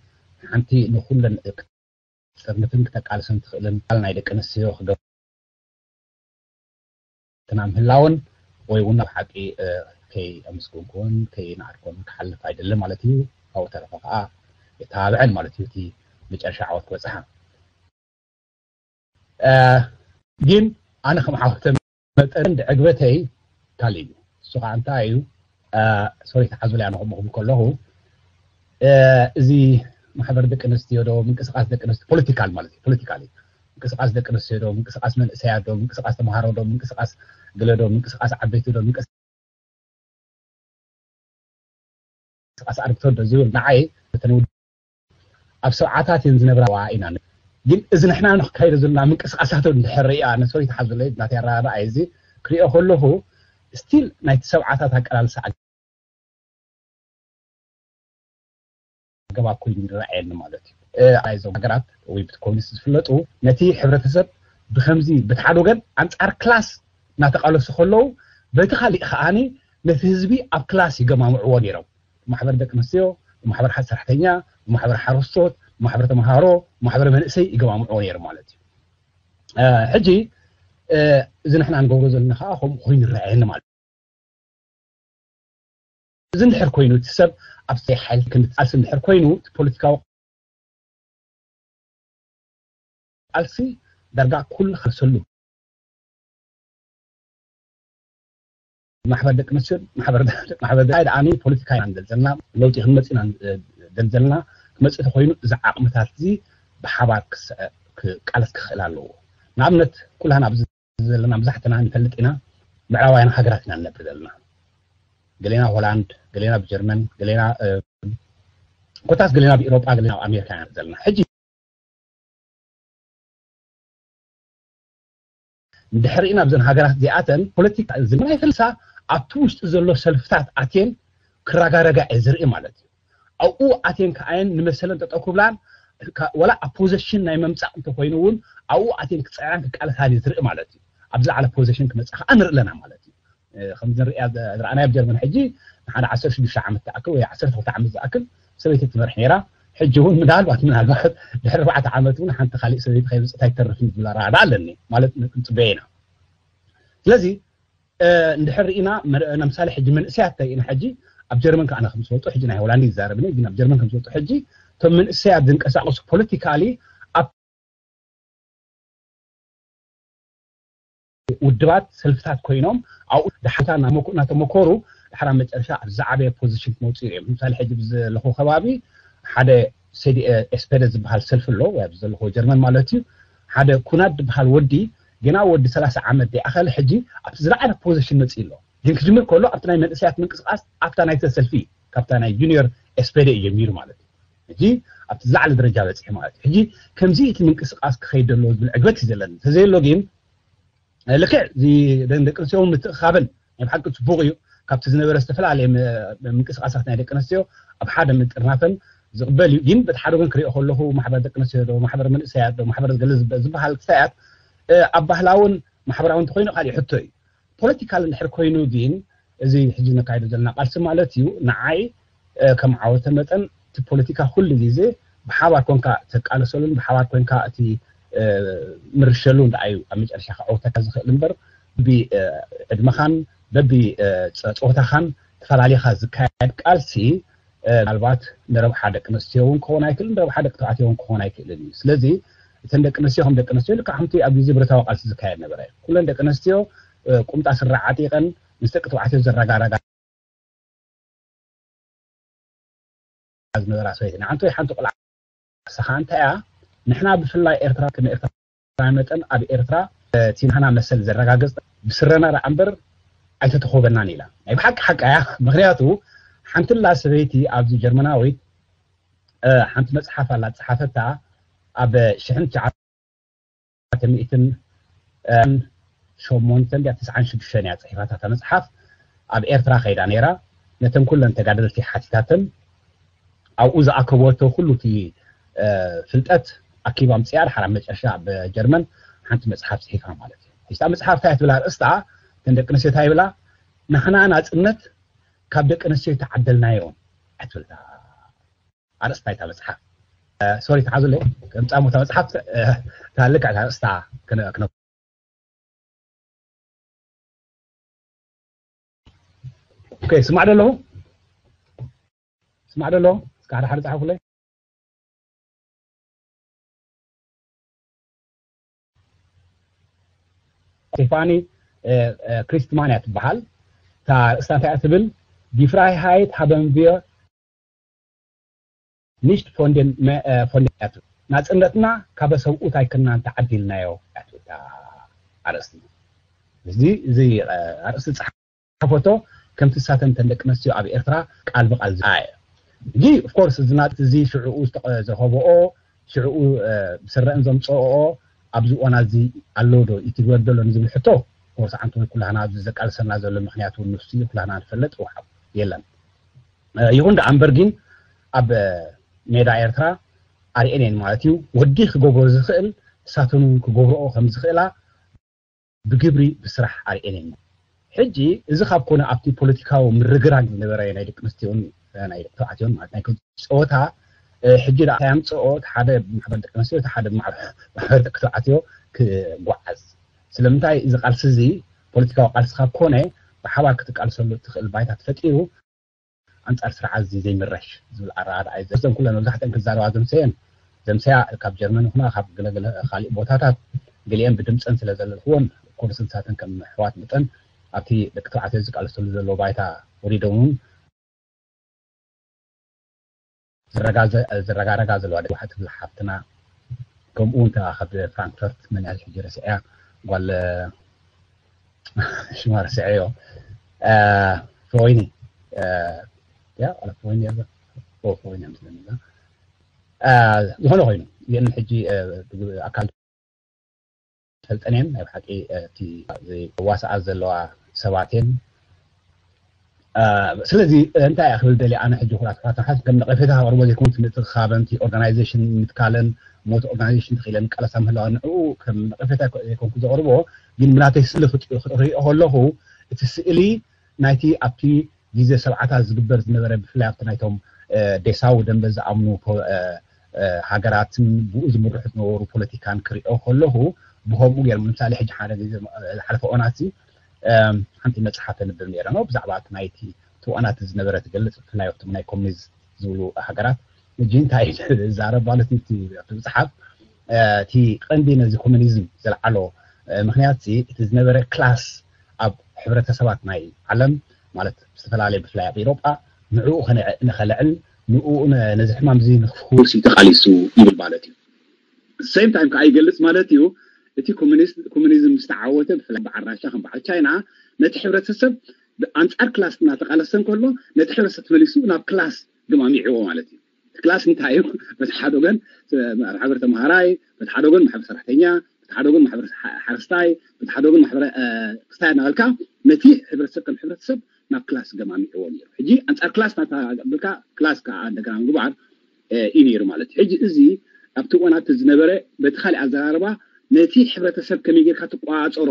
ሓንቲ ንኩለን ክጥርንፍን ክተቃልስን ትኽእልን ል ናይ ደቂ ኣንስትዮ ክገብትና ምህላውን ወይ እውን ኣብ ሓቂ ከይ ኣመስገንኩን ከይ ናዓድኮን ክሓልፍ ኣይደልን ማለት እዩ ካብኡ ተረፈ ከዓ የተባብዐን ማለት እዩ እቲ መጨረሻ ዓወት ክበፅሓ ግን ኣነ ከም ዓወተ መጠን ዕግበተይ ካልእ እዩ እሱ ከዓ እንታይ እዩ ሶሪ ተሓዝለ ኣነ ከምኡ ክብል ከለኹ እዚ ማሕበር ደቂ ኣንስትዮ ዶ፣ ምንቅስቃስ ደቂ ኣንስትዮ፣ ፖለቲካል ማለት እዩ፣ ፖለቲካል እዩ። ምንቅስቃስ ደቂ ኣንስትዮ ዶ፣ ምንቅስቃስ መንእሰያት ዶ፣ ምንቅስቃስ ተምሃሮ ዶ፣ ምንቅስቃስ ገለ ዶ፣ ምንቅስቃስ ዓበይቲ ዶ፣ ምንቅስቃስ ኣርብቶ ዶ ዝብል ንዓይ እተን ውድ-፣ ኣብ ሰብዓታት እየን ዝነብራ ኢና። ግን እዚ ንሕና ንክካይዶ ዘለና ምንቅስቃሳት እንድሕር ሪኣ፣ ነሶሪ ተሓዙለይ ናተይ ኣረዳድኣ እዚ ክሪኦ ከለኹ፣ ስቲል ናይቲ ሰብዓታት ኣቀላልሳ ኣገባብ ኮይኑ ይረኣየኒ ማለት እዩ። እ፣ እዞም ሃገራት ወይ ብቲ ኮሚኒስት ዝፍለጡ ነቲ ሕብረተሰብ ብከምዚ፣ በቲ ሓደ ወገን ኣንጻር ክላስ እናተቃለሱ ከለዉ፣ በቲ ካሊእ ከዓኒ ነቲ ህዝቢ ኣብ ክላስ ይገማምዕዎ ነይሮም። ማሕበር ደቂ ኣንስትዮ፣ ማሕበር ሓ-፣ ሰራሕተኛ፣ ማሕበር ሓረስቶት፣ ማሕበር ተምሃሮ፣ ማሕበር መንእሰይ ይገማምዕዎ ነይሮም ማለት እዩ። እ፣ ሕጂ፣ እ፣ እዚ ንሕና ንገብሮ ዘለና ከዓ ከምኡ ኮይኑ ይረኣየኒ ማለት እዩ። እዚ እንድሕር ኮይኑ፣ እቲ ሰብ ኣብ ሓይሊ ክንዲ ቃልሲ እንድሕር ኮይኑ፣ እቲ ፖለቲካዊ ቃልሲ ዳርጋ ኩሉ ከርሰሉ። ማሕበር ደቂ ኣንስትዮ፣ ማሕበር፣ ማሕበር ደቂ ደኣኒ ፖለቲካ ኢና ንደል ዘለና፣ ለውጢ ክንመጽእ ኢና ንደል ዘለና። ክመጽእ ተኮይኑ፣ እዚ ዓቕምታት እዚ ብሓባር ክስዐ-፣ ክቃለስ ክኽእል ኣለዎ። ንኣብነት፣ ኩላና ኣብዚ ዘለና መብዛሕትና ንፈልጥ ኢና፣ ምዕራባውያን ሃገራት ኢና ንነብር ዘለና። ገሌና ሆላንድ፣ ገሌና ብጀርመን፣ ገሌና፣ እ፣ ኮታስ ገሌና ብኤሮጳ፣ ገሌና ኣብ ኣሜሪካ ኢና ዘለና። ሕጂ እንድሕር ኢና ኣብዘን ሃገራት እዚኣተን ፖለቲካ ዝምናይ ፈልሳ ኣብቲ ውሽጢ ዘሎ ሰልፍታት ኣትየን ክረጋረጋ እየ ዝርኢ ማለት እዩ። ኣብኡ ኣትየን ከኣየን ንመሰለን ጠጠው ክብላን፣ ካ-፣ ወላ ኣፖዘሽን ናይ መምጻእ እንተኮይኑ እውን ኣብኡ ኣትየን ክጽዕራን ክቃለሳን እየ ዝርኢ ማለት እዩ። ኣብዚ ላዕለ ፖዘሽን ክመጽእ ከኣ ንርኢ ኣለና ማለት እዩ። እ፣ ከም ዝንሪኣ ዘ-፣ ዝረኣናዮ ኣብ ጀርመን ሕጂ ንሓደ ዓሰርተ ሽዱሽተ ዓመት ዝኣክል ወይ ዓሰርተ ክልተ ዓመት ዝኣክል ሰበይቲ ትመርሕ ነይራ። ሕጂ እውን ምናልባት፣ ምናልባት ድሕሪ ኣርባዕተ ዓመት እውን ሓንቲ ካሊእ ሰበይቲ ከይመጽእት ኣይተርፍን ዝብል ኣረዳድኣ ኣለኒ። ማለት ን-፣ ክንጽበዮ ኢና። ስለዚ፣ እ፣ እንድሕር ርኢና፣ መ-፣ ንምሳሌ ሕጂ መንእሰያት እንተርኢና ሕጂ ኣብ ጀርመን ከኣ ኣነ ከም ዝፈልጦ፣ ሕጂ ናይ ሆላንድ ይዛረብ እየ፣ ግን ኣብ ጀርመን ከም ዝፈልጦ ሕጂ እቶም መንእሰያት ዝንቀሳቐሱ ፖለቲካሊ ኣብ ውድባት ሰልፍታት ኮይኖም ኣብኡ ደሓታ እናመኩ-፣ እናተመኮሩ ድሓር ኣብ መጨረሻ ኣብ ዝዓበየ ፖዚሽን ክመፁ እዮም። ንምሳሌ ሕጂ ብዘለኹ ከባቢ ሓደ ሴዲ-፣ ኤስፔደ ዝበሃል ሰልፊ ኣሎ፣ ወይ ኣብዚ ዘለኹ ጀርመን ማለት እዩ። ሓደ ኩናድ ዝበሃል ወዲ ገና ወዲ ሰላሳ ዓመት ዘይኣኸለ ሕጂ ኣብቲ ዝለዓለ ፖዚሽን መፂኡ ኣሎ። ግን ክጅምር ከሎ ኣብቲ ናይ መንእሰያት ምንቅስቃስ ኣብታ ናይተ ሰልፊ ካብታ ናይ ጁኒየር ኤስፔደ እዩ ጀሚሩ ማለት እዩ። ሕጂ ኣብቲ ዝለዓለ ደረጃ በፂሑ ማለት እዩ። ሕጂ ከምዚ እቲ ምንቅስቃስ ክኸይድ ዘለዎ ዝብል ዕግበት እዩ ዘለኒ። እንተዘየሎ ግን ልክዕ እዚ ደን ደቂ ኣንስትዮ እውን ምትእኻበን ናይ ብሓቂ ጽቡቕ እዩ። ካብቲ ዝነበረ ዝተፈላለየ ም-፣ ምንቅስቃሳት ናይ ደቂ ኣንስትዮ ኣብ ሓደ ምጥርናፈን ዝቕበል እዩ። ግን በቲ ሓደ ወገን ክሪኦ ከለኹ ማሕበር ደቂ ኣንስትዮ ዶ፣ ማሕበር መንእሰያት ዶ፣ ማሕበር ገለ ዝብ-፣ ዝበሃል ክስታያት፣ እ፣ ኣብ ባህላውን ማሕበራውን እንተኮይኑ ካሊእ ሕቶ እዩ። ፖለቲካል እንድሕር ኮይኑ ግን እዚ ሕጂ ነካይዶ ዘለና ቃልሲ ማለት እዩ ንዓይ እ፣ ከም ዓወተ መጠን እቲ ፖለቲካ ኩሉ ግዜ ብሓባር ኮንካ ተቃለሰሉን ብሓባር ኮንካ እቲ፣ እ፣ ምርሸሉ እንዳ እዩ ኣብ መጨረሻ ከዓውተካ ዝኽእል እምበር በቢ፣ እ፣ ዕድመኻን በቢ፣ እ፣ ጸ-፣ ጾታኻን ተፈላሊኻ ዝካየድ ቃልሲ፣ እ፣ ምናልባት ንረብሓ ደቂ ኣንስትዮ እውን ክኸውን ኣይክእልን፣ ንረብሓ ደቂ ተባዕትዮ እውን ክኸውን ኣይክእልን እዩ። ስለዚ እተን ደቂ ኣንስትዮ ከም ደቂ ኣንስትዮ ልክዕ ከምቲ ኣብ ግዜ ብረታዊ ቃልሲ ዝካየድ ነበረ። ኩለን ደቂ ኣንስትዮ፣ እ፣ ቁምጣ ስረ ዓጢቐን ምስ ደቂ ተባዕትዮ ዘረጋረጋ ዝነበራ ሰበይቲ ንዓንተ ወይ ሓንቲ ቆልዓ ንስኻ እንታይ እያ? ንሕና ብፍላይ ኤርትራ ከም ኤርትራ መጠን ኣብ ኤርትራ እቲ ናህና መሰል ዘረጋገጽ ብስረና ደኣ እምበር ኣይተተኾበናን ኢላ። ናይ ብሓቂ ሓቃ እያ። ምኽንያቱ ሓንትላ ሰበይቲ ኣብዚ ጀርመናዊት፣ እ፣ ሓንቲ መጽሓፍ ኣላ ዝጸሓፈታ ኣብ ሽሕን ትሽዓተ ሚእትን ሸሞንተን ድያ ትስዓን ሽዱሽተን እያ ጽሒፋታ እታ መጽሓፍ። ኣብ ኤርትራ ከይዳ ነይራ። ነተን ኩለን ተጋደልቲ ሓቲታተን ኣብኡ ዝኣከበቶ ኩሉ እቲ፣ እ፣ ፍልጠት ኣኪባ ኣምጺኣ ድሓር ኣብ መጨረሻ ኣብ ጀርመን ሓንቲ መጽሓፍ ጽሒፋ ማለት እዩ። እታ መጽሓፍ እንታይ ትብል ኣርእስታ? እተን ደቂ ኣንስትዮ እንታይ ይብላ? ንሕና ናጽነት ካብ ደቂ ኣንስትዮ ይተዓደልናዮ እያ ትብል እታ ኣርእስታ ናይታ መጽሓፍ። እ፣ ሶሪ፣ ተሓዙለይ። ከምጻሙ እታ መጽሓፍ፣ እ፣ እታ ልክዕ እታ ኣርእስታ ክነ-፣ ክነ-፣ ኦኬ፣ ስማዕ ዶ ኣለኹ? ስማዕ ዶ ኣለኹ? እስከ ሓደ ሓደ ጻሓፉለይ። ስቴፋኒ፣ እ፣ እ፣ ክሪስትማን እያ ትበሃል። እታ ኣርእስታ እንታይ እያ ትብል? Die Freiheit haben wir nicht von den Mä- äh, von den Männern ናጽነትና ካብ ሰብኡት ኣይኮንናን ተዓዲልናዮ እያ ትብል እታ ኣርእስቲ። እዚ እዚ ኣርእስቲ ዝጸሓፈቶ ከምቲ ንሳተን እተን ደቂ ኣንስትዮ ኣብ ኤርትራ ቃል ብቃል ዝኣ እየ። ሕጂ of course እዚ ናት እዚ ሽዕኡ ዝተቐ- ዝረኸብኦ ሽዕኡ ብስረአን ዘምጽኦኦ ኣብዚ እዋን እዚ ኣሎ ዶ ይትግበር ዶ ኣሎ ንዝብል ሕቶ of course ዓንቱ ኩላህና ኣብዚ ዘቃልሰና ዘሎ ምክንያት እውን ንሱ እዩ። ኩላህና ንፈልጥ ወሓብ የለን። ይኹን ደኣ እምበር ግን ኣብ ሜዳ ኤርትራ ኣርእየን እየን ማለት እዩ። ወዲ ክገብሮ ዝኽእል ንሳተን እውን ክገብርኦ ከም ዝኽእላ ብግብሪ ብስራሕ ኣርእየን እየን። ሕጂ እዚ ካብ ኮነ ኣብቲ ፖለቲካዊ ምርግራግ ዝነበረ ናይ ደቂ ኣንስትዮን ናይ ደቂ ተባዕትዮን ማለት ናይ ጸወታ ሕጂ ደኣ እንታይ ኣምጽኦ እቲ ሓደ ማሕበር ደቂ ኣንስትዮ እቲ ሓደ ማሕበር ደቂ ተባዕትዮ ክጓዓዝ ስለምንታይ እዚ ቃልሲ እዚ ፖለቲካዊ ቃልሲ ካብ ኮነ ብሓባር ክትቃልሰሉ እትኽእል ባይታ ተፈጢሩ ኣንጻር ስርዓት እዚ ዘይምረሽ ዝብል ኣረኣእያ እዩ። ዘስተን ኩለን መብዛሕትአን ክዛረባ ዘምሰየን ዘምሰያ ካብ ጀርመን ይኹና ካብ ገለገለ ካሊእ ቦታታት ገሊአን ብድምፀን ስለ ዘለልክዎን ኮርስ ንሳተን ከም ኣሕዋት መጠን ኣብቲ ደቂ ተባዕትዮ ዝቃለሰሉ ዘሎ ባይታ ወሪዶም እውን ዝረጋረጋ ዘለዋ ደቂ ተባዕትዮ ትብል ሓፍትና ከምኡ እውን ካብ ፍራንክፈርት መን እያ ሕጂ ረሲዐያ ጓል ሽማ ረሲዐዮ ፍሮይኒ ያ ፍሮይኒ ፍሮይኒ ምስለኒ ዝኾነ ኮይኑ ግን ሕጂ ኣካል ፈልጠን እየን ናይ ብሓቂ እቲ ዋስኣ ዘለዋ ሰባት እየን ስለዚ እንታይ እያ ክብል ደልየ ኣነ ሕጂ ኩራት ኩራት ሓስ ከም ነቐፌታ ከቕርቦ ዘይኮንኩ ምትእኽኻበን እቲ ኦርጋናይዜሽን ምትካለን ሞት ኦርጋናይዜሽን ተኽኢለን ቀለሳ ምህላዋ ንዕኡ ከም ነቐፌታ ዘይኮንኩ ዘቕርቦ ግን ብናተይ ስእሊ ክጥሪኦ ከለኹ እቲ ስእሊ ናይቲ ኣብቲ ግዜ ሰብዓታት ዝግበር ዝነበረ ብፍላይ ኣብቲ ናይቶም ደሳዊ ደንበ ዝኣምኑ ሃገራትን ብኡ ዝምርሑ ዝነበሩ ፖለቲካን ክሪኦ ከለኹ ብከምኡ ገይሮም ንምሳሌ ሕጂ ሓደ ግዜ ዝሓለፈ ኦናት ሓንቲ መፅሓፍ ተንብብ ነይረ ነው ብዛዕባ እቲ ናይቲ እቲ ኦናት ዝነበረ ትገልፅ ብፍላይ ኣብቶም ናይ ኮሚኒዝም ዝብሉ ሃገራት ሕጂ እንታይ ዝዛረብ ማለት እቲ መፅሓፍ እቲ ቀንዲ ነዚ ኮሚኒዝም ዘልዓሎ ምክንያት እቲ ዝነበረ ክላስ ኣብ ሕብረተሰባት ናይ ዓለም ማለት ዝተፈላለየ ብፍላይ ኣብ ኤሮጳ ንዕኡ ከለዕል ንኡ ነዚ ሕማም እዚ ንክፍውስ እዩ ተቃሊሱ ይብል ማለት እዩ። ሴም ታይም ከዓ ይገልፅ ማለት እዩ። እቲ ኮሚኒዝም ዝተዓወተ ብፍላይ በዓል ራሻ ከም በዓል ቻይና ነቲ ሕብረተሰብ ኣንፃር ክላስ እናተቃለሰ እንከሎ ነቲ ሕብረተሰብ ተመሊሱ ናብ ክላስ ገማሚዕዎ ማለት እዩ። ክላስ እንታይ እዩ? በቲ ሓደ ወገን ማሕበር ተምሃራይ፣ በቲ ሓደ ወገን ማሕበር ሰራሕተኛ፣ በቲ ሓደ ወገን ማሕበር ሓረስታይ፣ በቲ ሓደ ወገን ማሕበር ክስታይ እናበልካ ነቲ ሕብረተሰብ ከም ሕብረተሰብ ናብ ክላስ ገማሚዕዎ ነይሩ። ሕጂ ኣንፃር ክላስ ናታ ብልካ ክላስ ከዓ እንደገና ምግባር እዩ ነይሩ ማለት እዩ። ሕጂ እዚ ኣብቲ እዋናት ዝነበረ በቲ ካሊእ ኣዘራርባ ነቲ ሕብረተሰብ ከመይ ጌርካ ትቋፀሮ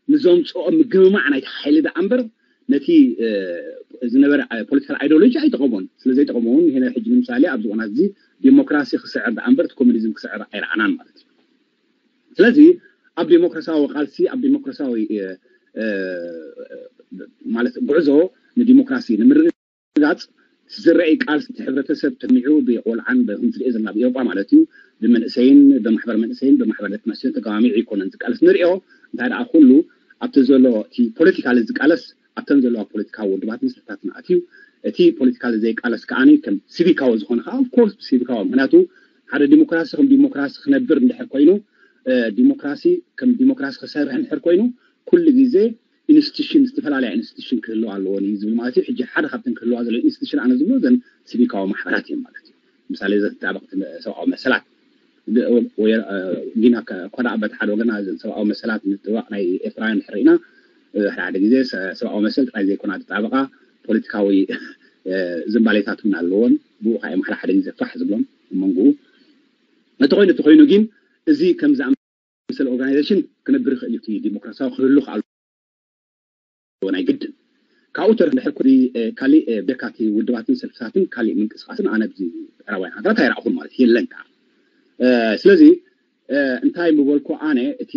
ንዘምፅኦ ምግምማዕ ናይቲ ሓይሊ ደኣ እምበር ነቲ ዝነበረ ፖለቲካል ኣይዲዮሎጂ ኣይጠቐሞን። ስለ ዘይጠቐሞ እውን ይሄ ሕጂ ንምሳሌ ኣብዚ እዋናት እዚ ዲሞክራሲ ክስዕር ደኣ እምበር እቲ ኮሚኒዝም ክስዕር ኣይረኣናን ማለት እዩ። ስለዚ ኣብ ዲሞክራሲያዊ ቃልሲ ኣብ ዲሞክራሲያዊ ማለት ጉዕዞ ንዲሞክራሲ ንምርግጋፅ ዝረአይ ቃልሲ እቲ ሕብረተሰብ ተሚዑ ብቆልዓን ከምትሪኦ ዘለና ኣብ ኤውሮጳ ማለት እዩ ብመንእሰይን ብማሕበር መንእሰይን ብማሕበር ደቂ ኣንስትዮን ተገማሚዑ ኣይኮነን ዝቃለስ ንሪኦ እንታይ ደኣ ኩሉ ኣብቲ ዘሎ እቲ ፖለቲካሊ ዝቃለስ ኣብተን ዘለዋ ፖለቲካዊ ውድባት ምስልታትን ኣትዩ እቲ ፖለቲካሊ ዘይቃለስ ከዓኒ ከም ሲቪካዊ ዝኾነ ከዓ ኦፍኮርስ ብሲቪካዊ ምክንያቱ ሓደ ዲሞክራሲ ከም ዲሞክራሲ ክነብር እንድሕር ኮይኑ ዲሞክራሲ ከም ዲሞክራሲ ክሰርሕ እንድሕር ኮይኑ ኩሉ ግዜ ኢንስቲቱሽን ዝተፈላለያ ኢንስቲቱሽን ክህልዋ ኣለዎን እዩ ዝብል ማለት እዩ። ሕጂ ሓደ ካብተን ክህልዋ ዘሎ ኢንስቲቱሽን ኣነ ዝብሎ ዘን ሲቪካዊ ማሕበራት እዮም ማለት እዩ። ምሳሌ ዘተጣበቕ ሰብኣዊ መሰላት ጊና ኮዳ በቲ ሓደ ወገና ዘን ሰብኣዊ መሰላት ምጥባቕ ናይ ኤርትራውያን ድሕር ኢና ሓደ ሓደ ግዜ ሰብኣዊ መሰል ጥራይ ዘይኮና ተጣበቓ ፖለቲካዊ ዝንባሌታት እውን ኣለዎን ብኡ ከዓ ሓደ ሓደ ግዜ ፋሕ ዝብሎም መንጎኡ እቲ ኮይኑ እቲ ኮይኑ ግን እዚ ከም ዝኣመሰለ ኦርጋናይዜሽን ክነብር ይኽእል እዩ። ዲሞክራሲያዊ ክህሉ ከኣሉ ናይ ግድን ካብኡ ተረፍ ድሕር ኩ ካሊእ ብደካቲ ውድባትን ሰልፍታትን ካሊእ ምንቅስቃስን ኣነ ብዚ ምዕራባውያን ሃገራት ኣይረኣኹን ማለት የለን ከዓ ስለዚ እንታይ ምበልኩ ኣነ እቲ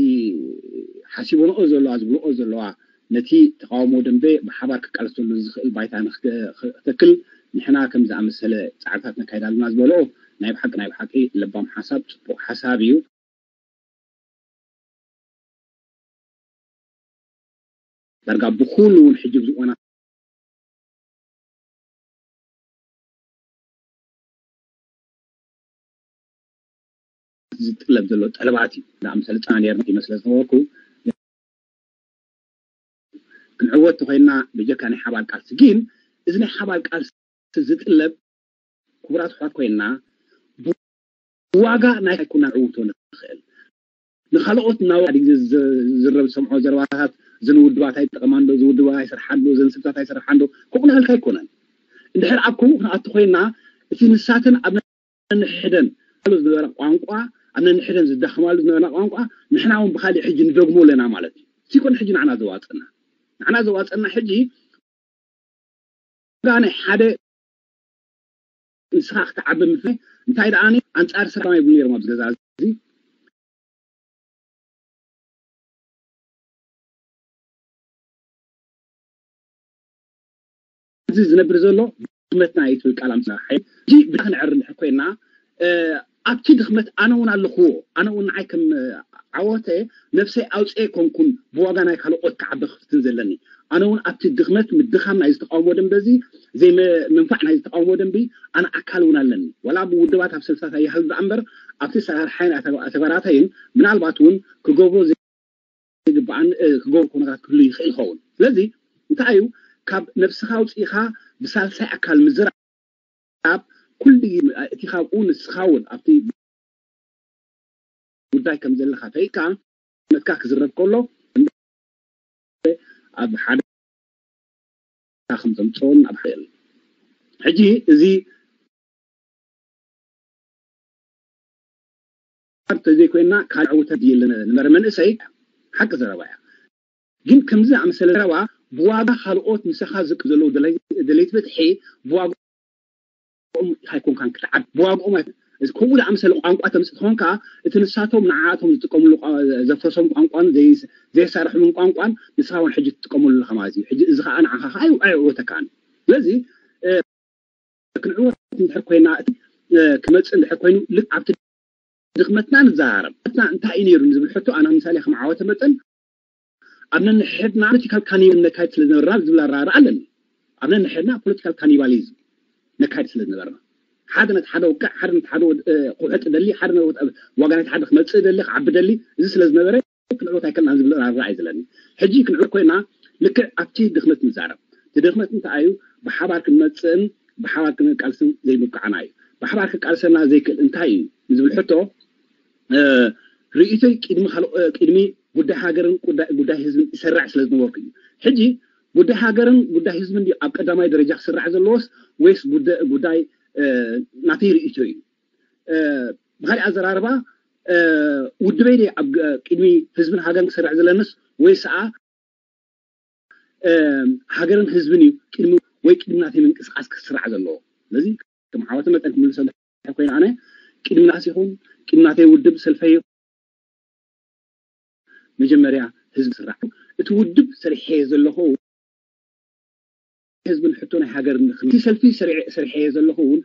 ሓሲቦንኦ ዘለዋ ዝብልኦ ዘለዋ ነቲ ተቃውሞ ደንበ ብሓባር ክቃለሰሉ ዝኽእል ባይታ ንክተክል ንሕና ከም ዝኣመሰለ ፃዕርታት ነካይድ ኣለና ዝበልኦ ናይ ብሓቂ ናይ ብሓቂ ለባም ሓሳብ ፅቡቅ ሓሳብ እዩ። ዳርጋ ብኩሉ እውን ሕጂ ብዝኮና ዝጥለብ ዘሎ ጠለባት እዩ። ንኣምሰለ ፃና ነርና ይመስለ ዝነበርኩ ክንዕወት ተኮይና ብጀካ ናይ ሓባር ቃልሲ ግን እዚ ናይ ሓባር ቃልሲ ዝጥለብ ክቡራት ኣሕዋት ኮይና ብዋጋ ናይ ኣይኮና ዕውቶ ንኽእል ንካልኦት እናወ ዝረብ ዝሰምዖ ዘረባታት ዝንውድባት ኣይጠቐማን ዶ ዝውድባት ኣይሰርሓን ዶ ዘንስብታት ኣይሰርሓን ዶ ክቑናልካ ኣይኮነን። እንድሕር ኣብ ከምኡ ክንኣቱ ኮይና እቲ ንሳተን ኣብ ነንሕደን ዝነበረ ቋንቋ ኣብ ነንሕደን ዝዳኸማሉ ዝነበረ ቋንቋ ንሕና እውን ብካሊእ ሕጂ ንደግሞ ኣለና ማለት እዩ። ሲኮን ሕጂ ንዓና ዘዋፅና ንዓና ዘዋፅና ሕጂ ናይ ሓደ ንስኻ ክትዓቢ ምፍላይ እንታይ ደኣ ኣንፃር ሰላም ይብሉ ነይሮም ኣብዚ ገዛ እዚ እዚ ዝነብር ዘሎ ድኽመትና እዩ ትብል ቃል ኣምፅና ሓይ እዚ ብዳ ክንዕር እንድሕር ኮይና ኣብቲ ድኽመት ኣነ እውን ኣለኽዎ ኣነ እውን ንዓይ ከም ዓወተ ነብሰይ ኣውፅኤ ኮንኩን ብዋጋ ናይ ካልኦት ክዓቢ ክፍትን ዘለኒ ኣነ እውን ኣብቲ ድኽመት ምድኻም ናይ ዝተቃውሞ ደንበ እዚ ዘይምንፋዕ ናይ ዝተቃውሞ ደንቢ ኣነ ኣካል እውን ኣለኒ ዋላ ብውድባት ኣብ ሰልፍታት ኣይሃሉ ደኣ እምበር ኣብቲ ሰራርሓይን ተግባራተይን ምናልባት እውን ክገብሮ ዘይግበኣን ክገብሩ ኩነታት ክህሉ ይኽእል ይኸውን ስለዚ እንታይ እዩ ካብ ነብስኻ ኣውፅኢኻ ብሳልሳይ ኣካል ምዝራብ ኩሉ እቲ ካብኡ ንስኻ እውን ኣብቲ ጉዳይ ከም ዘለካ ፈይካ ነትካ ክዝረብ ከሎ ኣብ ሓደ ከም ዘምፅኦን ኣብ ሓይል ሕጂ እዚ ተዘይኮይና ካልእ ዕውተት ድየለ ነበረ መንእሰይ ሓቂ ዘረባ እያ ግን ከምዚ ኣመሰለ ዘረባ ብዋጋ ካልኦት ምሳኻ ዝቅ ዘለዉ ደለይቲ ፍትሒ ብዋጋ ኣይኮንካን ክትዓብ ብዋግኦም ከምኡ ዝኣምሰለ ቋንቋ ተምፅእ ትኾንካ እቲ ንሳቶም ንዓኣቶም ዝጥቀምሉ ዘፍረሶም ቋንቋን ዘየሳርሕሉን ቋንቋን ንስኻ እውን ሕጂ ትጥቀመሉ ኣለኻ ማለት እዩ ሕጂ እዚ ከዓ ንዓኻ ከዓ ኣይዕወተካን ስለዚ ክንዕወት እንድሕር ኮይና እቲ ክመፅእ እንድሕር ኮይኑ ልክ ኣብቲ ድኽመትና ንዘራረብ ድኽመትና እንታይ እዩ ነይሩ ንዝብል ሕቶ ኣነ ምሳሌ ከም ዓወተ መጠን ኣብ ነንሕድና ፖለቲካል ካኒባሊዝም ነካይድ ስለ ዝነበርና ዝብል ኣረኣእያ ኣለኒ ኣብ ነንሕድና ፖለቲካል ካኒባሊዝም ነካይድ ስለ ዝነበርና ሓደ ነቲ ሓደ ወቅዕ ሓደ ነቲ ሓደ ኩሕጥ ደሊ ሓደ ዋጋ ነቲ ሓደ ክመፅእ ደሊ ክዓቢ ደሊ እዚ ስለ ዝነበረ ክንዕወት ኣይከልናን ዝብል ኣረኣእያ እዩ ዘለኒ ሕጂ ክንዕወት ኮይና ልክዕ ኣብቲ ድኽመት ንዛረብ እቲ ድኽመት እንታይ እዩ ብሓባር ክንመፅእን ብሓባር ክንቃልስን ዘይምብቃዕና እዩ ብሓባር ክቃልሰና ዘይክእል እንታይ እዩ ንዝብል ሕቶ ርእይቶይ ቅድሚ ቅድሚ ጉዳይ ሃገርን ጉዳይ ህዝብን ይሰርዕ ስለ ዝነበርኩ እዩ ሕጂ ጉዳይ ሃገርን ጉዳይ ህዝብን ኣብ ቀዳማይ ደረጃ ክስራሕ ዘለዎስ ወይስ ጉዳይ ናተይ ርእይቶ እዩ ብካሊእ ኣዘራርባ ውድበይ ደ ኣብ ቅድሚ ህዝብን ሃገርን ክሰርዕ ዘለንስ ወይ ሰዓ ሃገርን ህዝብን እዩ ቅድሚ ወይ ቅድሚ ናተይ ምንቅስቃስ ክስራዕ ዘለዎ ስለዚ ከም ዓወተ መጠን ክምልሰ ኮይኑ ኣነ ቅድሚ ናስ ይኹን ቅድሚ ናተይ ውድብ ሰልፈይ መጀመርያ ህዝቢ ስራሕ እቲ ውድብ ሰሪሐ ዘለኹ ህዝብን ሕቶ ናይ ሃገር እቲ ሰልፊ ሰሪሐ ዘለኹ እውን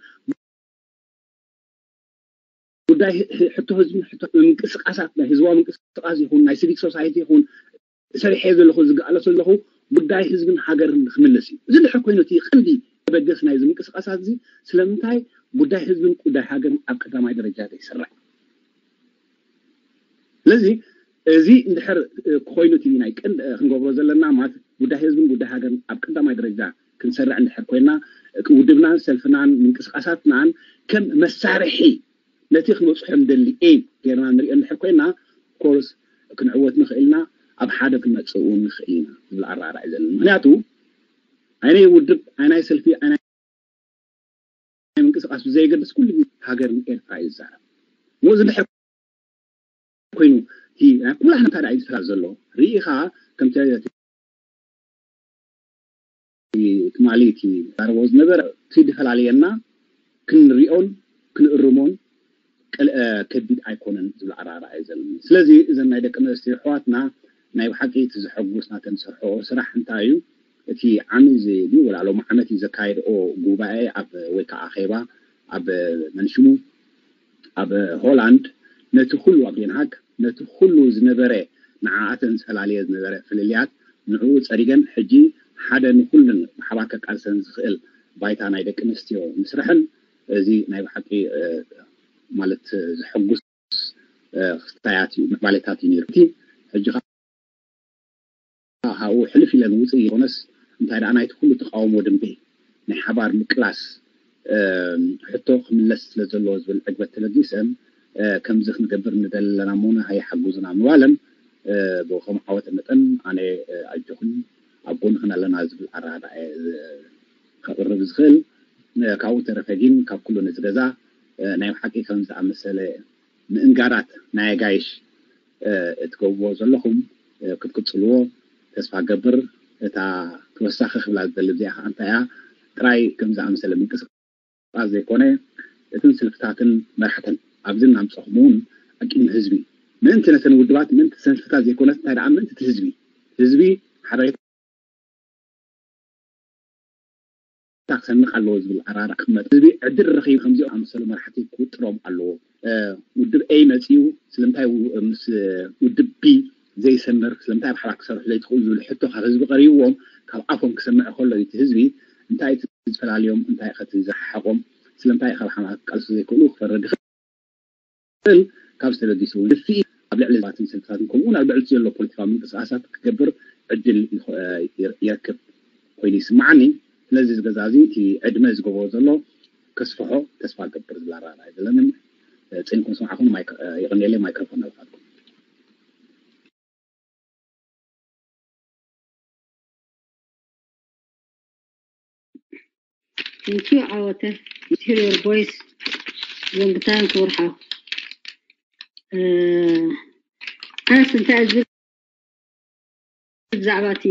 ጉዳይ ሕቶ ህዝብን ምንቅስቃሳት ናይ ህዝባዊ ምንቅስቃስ ይኹን ናይ ሲቪክ ሶሳይቲ ይኹን ሰሪሐ ዘለኹ ዝገኣለሶ ዘለኹ ጉዳይ ህዝብን ሃገርን ክምልስ እዩ እዚ ድሕር ኮይኑ እቲ ቀንዲ ተበገስ ናይዚ ምንቅስቃሳት እዚ ስለምንታይ ጉዳይ ህዝብን ጉዳይ ሃገርን ኣብ ቀዳማይ ደረጃ ዘይስራዕ ስለዚ እዚ እንድሕር ኮይኑ እቲ ናይ ቀንዲ ክንገብሮ ዘለና ማለት ጉዳይ ህዝብን ጉዳይ ሃገርን ኣብ ቀዳማይ ደረጃ ክንሰርዕ እንድሕር ኮይና ውድብናን ሰልፍናን ምንቅስቃሳትናን ከም መሳርሒ ነቲ ክንበፅሖ ንደሊ ኤም ጌርና ንሪኦ እንድሕር ኮይና ኮርስ ክንዕወት ንኽእልና ኣብ ሓደ ክንመፅእ እውን ንኽእል ኢና ዝብል ኣረኣእያ እዩ ዘለና ምክንያቱ ኣይናይ ውድብ ኣይናይ ሰልፊ ኣይናይ ምንቅስቃስ ብዘየገድስ ኩሉ ግዜ ሃገርን ኤርትራ እዩ ዝዛረብ ሞዚ እንድሕር ኮይኑ ኩላህና እንታይ ደኣ እዩ ዝፈላል ዘሎ ርኢኻ ከምቲ ትማሊ እቲ ዛረቦ ዝነበረ እቲ ዝፈላለየና ክንሪኦን ክንእርሞን ከቢድ ኣይኮነን ዝብል ኣረኣእያ እዩ ዘለኒ ስለዚ እዘን ናይ ደቂ ኣንስትዮ ኣሕዋትና ናይ ብሓቂ እቲ ዘሐጉስ ናተን ዝሰርሕኦ ስራሕ እንታይ እዩ እቲ ዓሚ እዚ ድዩ ወላ ሎም ዓመት እዩ ዘካየድኦ ጉባኤ ኣብ ወይ ከዓ ኣኼባ ኣብ መንሽሙ ኣብ ሆላንድ ነቲ ኩሉ ኣብ ዴንሃግ ነቲ ኩሉ ዝነበረ ንዓኣተን ዝፈላልየ ዝነበረ ፍልልያት ንዕኡ ፀሪገን ሕጂ ሓደ ንኩሉን ብሓባር ከቃልሰን ዝኽእል ባይታ ናይ ደቂ ኣንስትዮ ምስርሐን እዚ ናይ ብሓቂ ማለት ዘሐጉስ ክስታያት እዩ፣ ምዕባለታት እዩ ነይሩ። እቲ ሕጂ ካብኡ ሕልፍ ኢለን ውፅእ ይኾነስ እንታይ ደኣ ናይቲ ኩሉ ተቃውሞ ድምፂ ናይ ሓባር ምቅላስ ሕቶ ክምለስ ስለ ዘለዎ ዝብል ዕግበት ተበጊሰን ከምዚ ክንገብር ንደሊ ኣለና እሞ ሃየ ሓግዙና ምባለን ብኸም ዓወተ መጠን ኣነ ኣጆኹም ኣብ ጎንኽን ኣለና ዝብል ኣረዳድኣ ከቕርብ ዝኽእል። ካብኡ ተረፈ ግን ካብ ኩሉ ነዚ ገዛ ናይ ብሓቂ ከም ዝኣመሰለ ምእንጋዳት ናይ ኣጋይሽ እትገብርዎ ዘለኹም ክትቅፅልዎ ተስፋ ገብር። እታ ተወሳኺ ክብላ ዝደሊ እዚኣ ከዓ እንታይ እያ? ጥራይ ከም ዝኣመሰለ ምንቅስቃስ ዘይኮነ እትን ስልፍታትን መራሕትን ኣብዚ እናምፀኹም እውን ኣቂም ህዝቢ ምእንቲ ነተን ውድባት ምእንቲ ሰልፍታት ዘይኮነስ እንታይ ደኣ ምእንቲ እቲ ህዝቢ ህዝቢ ሓበሬታ ክሰንቕ ኣለዎ ዝብል ኣራራ ክመጥ ህዝቢ ዕድል ረኺቡ ከምዚኦም ኣመሰሉ መራሕቲ ክውጥሮም ኣለዎ። ውድብ ኤ መፂኡ ስለምንታይ ምስ ውድብ ቢ ዘይሰምር ስለምንታይ ብሓባር ክሰርሑ ዘይትኽእሉ ዝብል ሕቶ ካብ ህዝቢ ቀሪብዎም ካብ ኣፎም ክሰምዕ ከሎ እቲ ህዝቢ እንታይ እቲ ዝፈላልዮም እንታይ ከቲ ዝሓሓቆም ስለምንታይ ካብ ሓማት ክቃልሱ ዘይክእሉ ክፈርድ ይኽእል። ካብ ዝተበጊሱ እውን ድፍኢ ኣብ ልዕሊ ዘባትን ሰልፍታትን ከምኡ እውን ኣብ ልዕሊ ዘሎ ፖለቲካዊ ምንቅስቃሳት ክገብር ዕድል ይረክብ ኮይኑ ይስማዓኒ። ስለዚ ዝገዛ እዚ እቲ ዕድመ ዝገበሮ ዘሎ ከስፍሖ ተስፋ ገብር ዝብል ኣረኣእያ ዘለንን ፅንኩም ስማዕኹም ይቕንየለይ። ማይክሮፎን ናባኻትኩም። Thank you ዓወተ። It's hear your voice long time ክብርሓ ኣነስ እንታይ ዝብል ብዛዕባ እቲ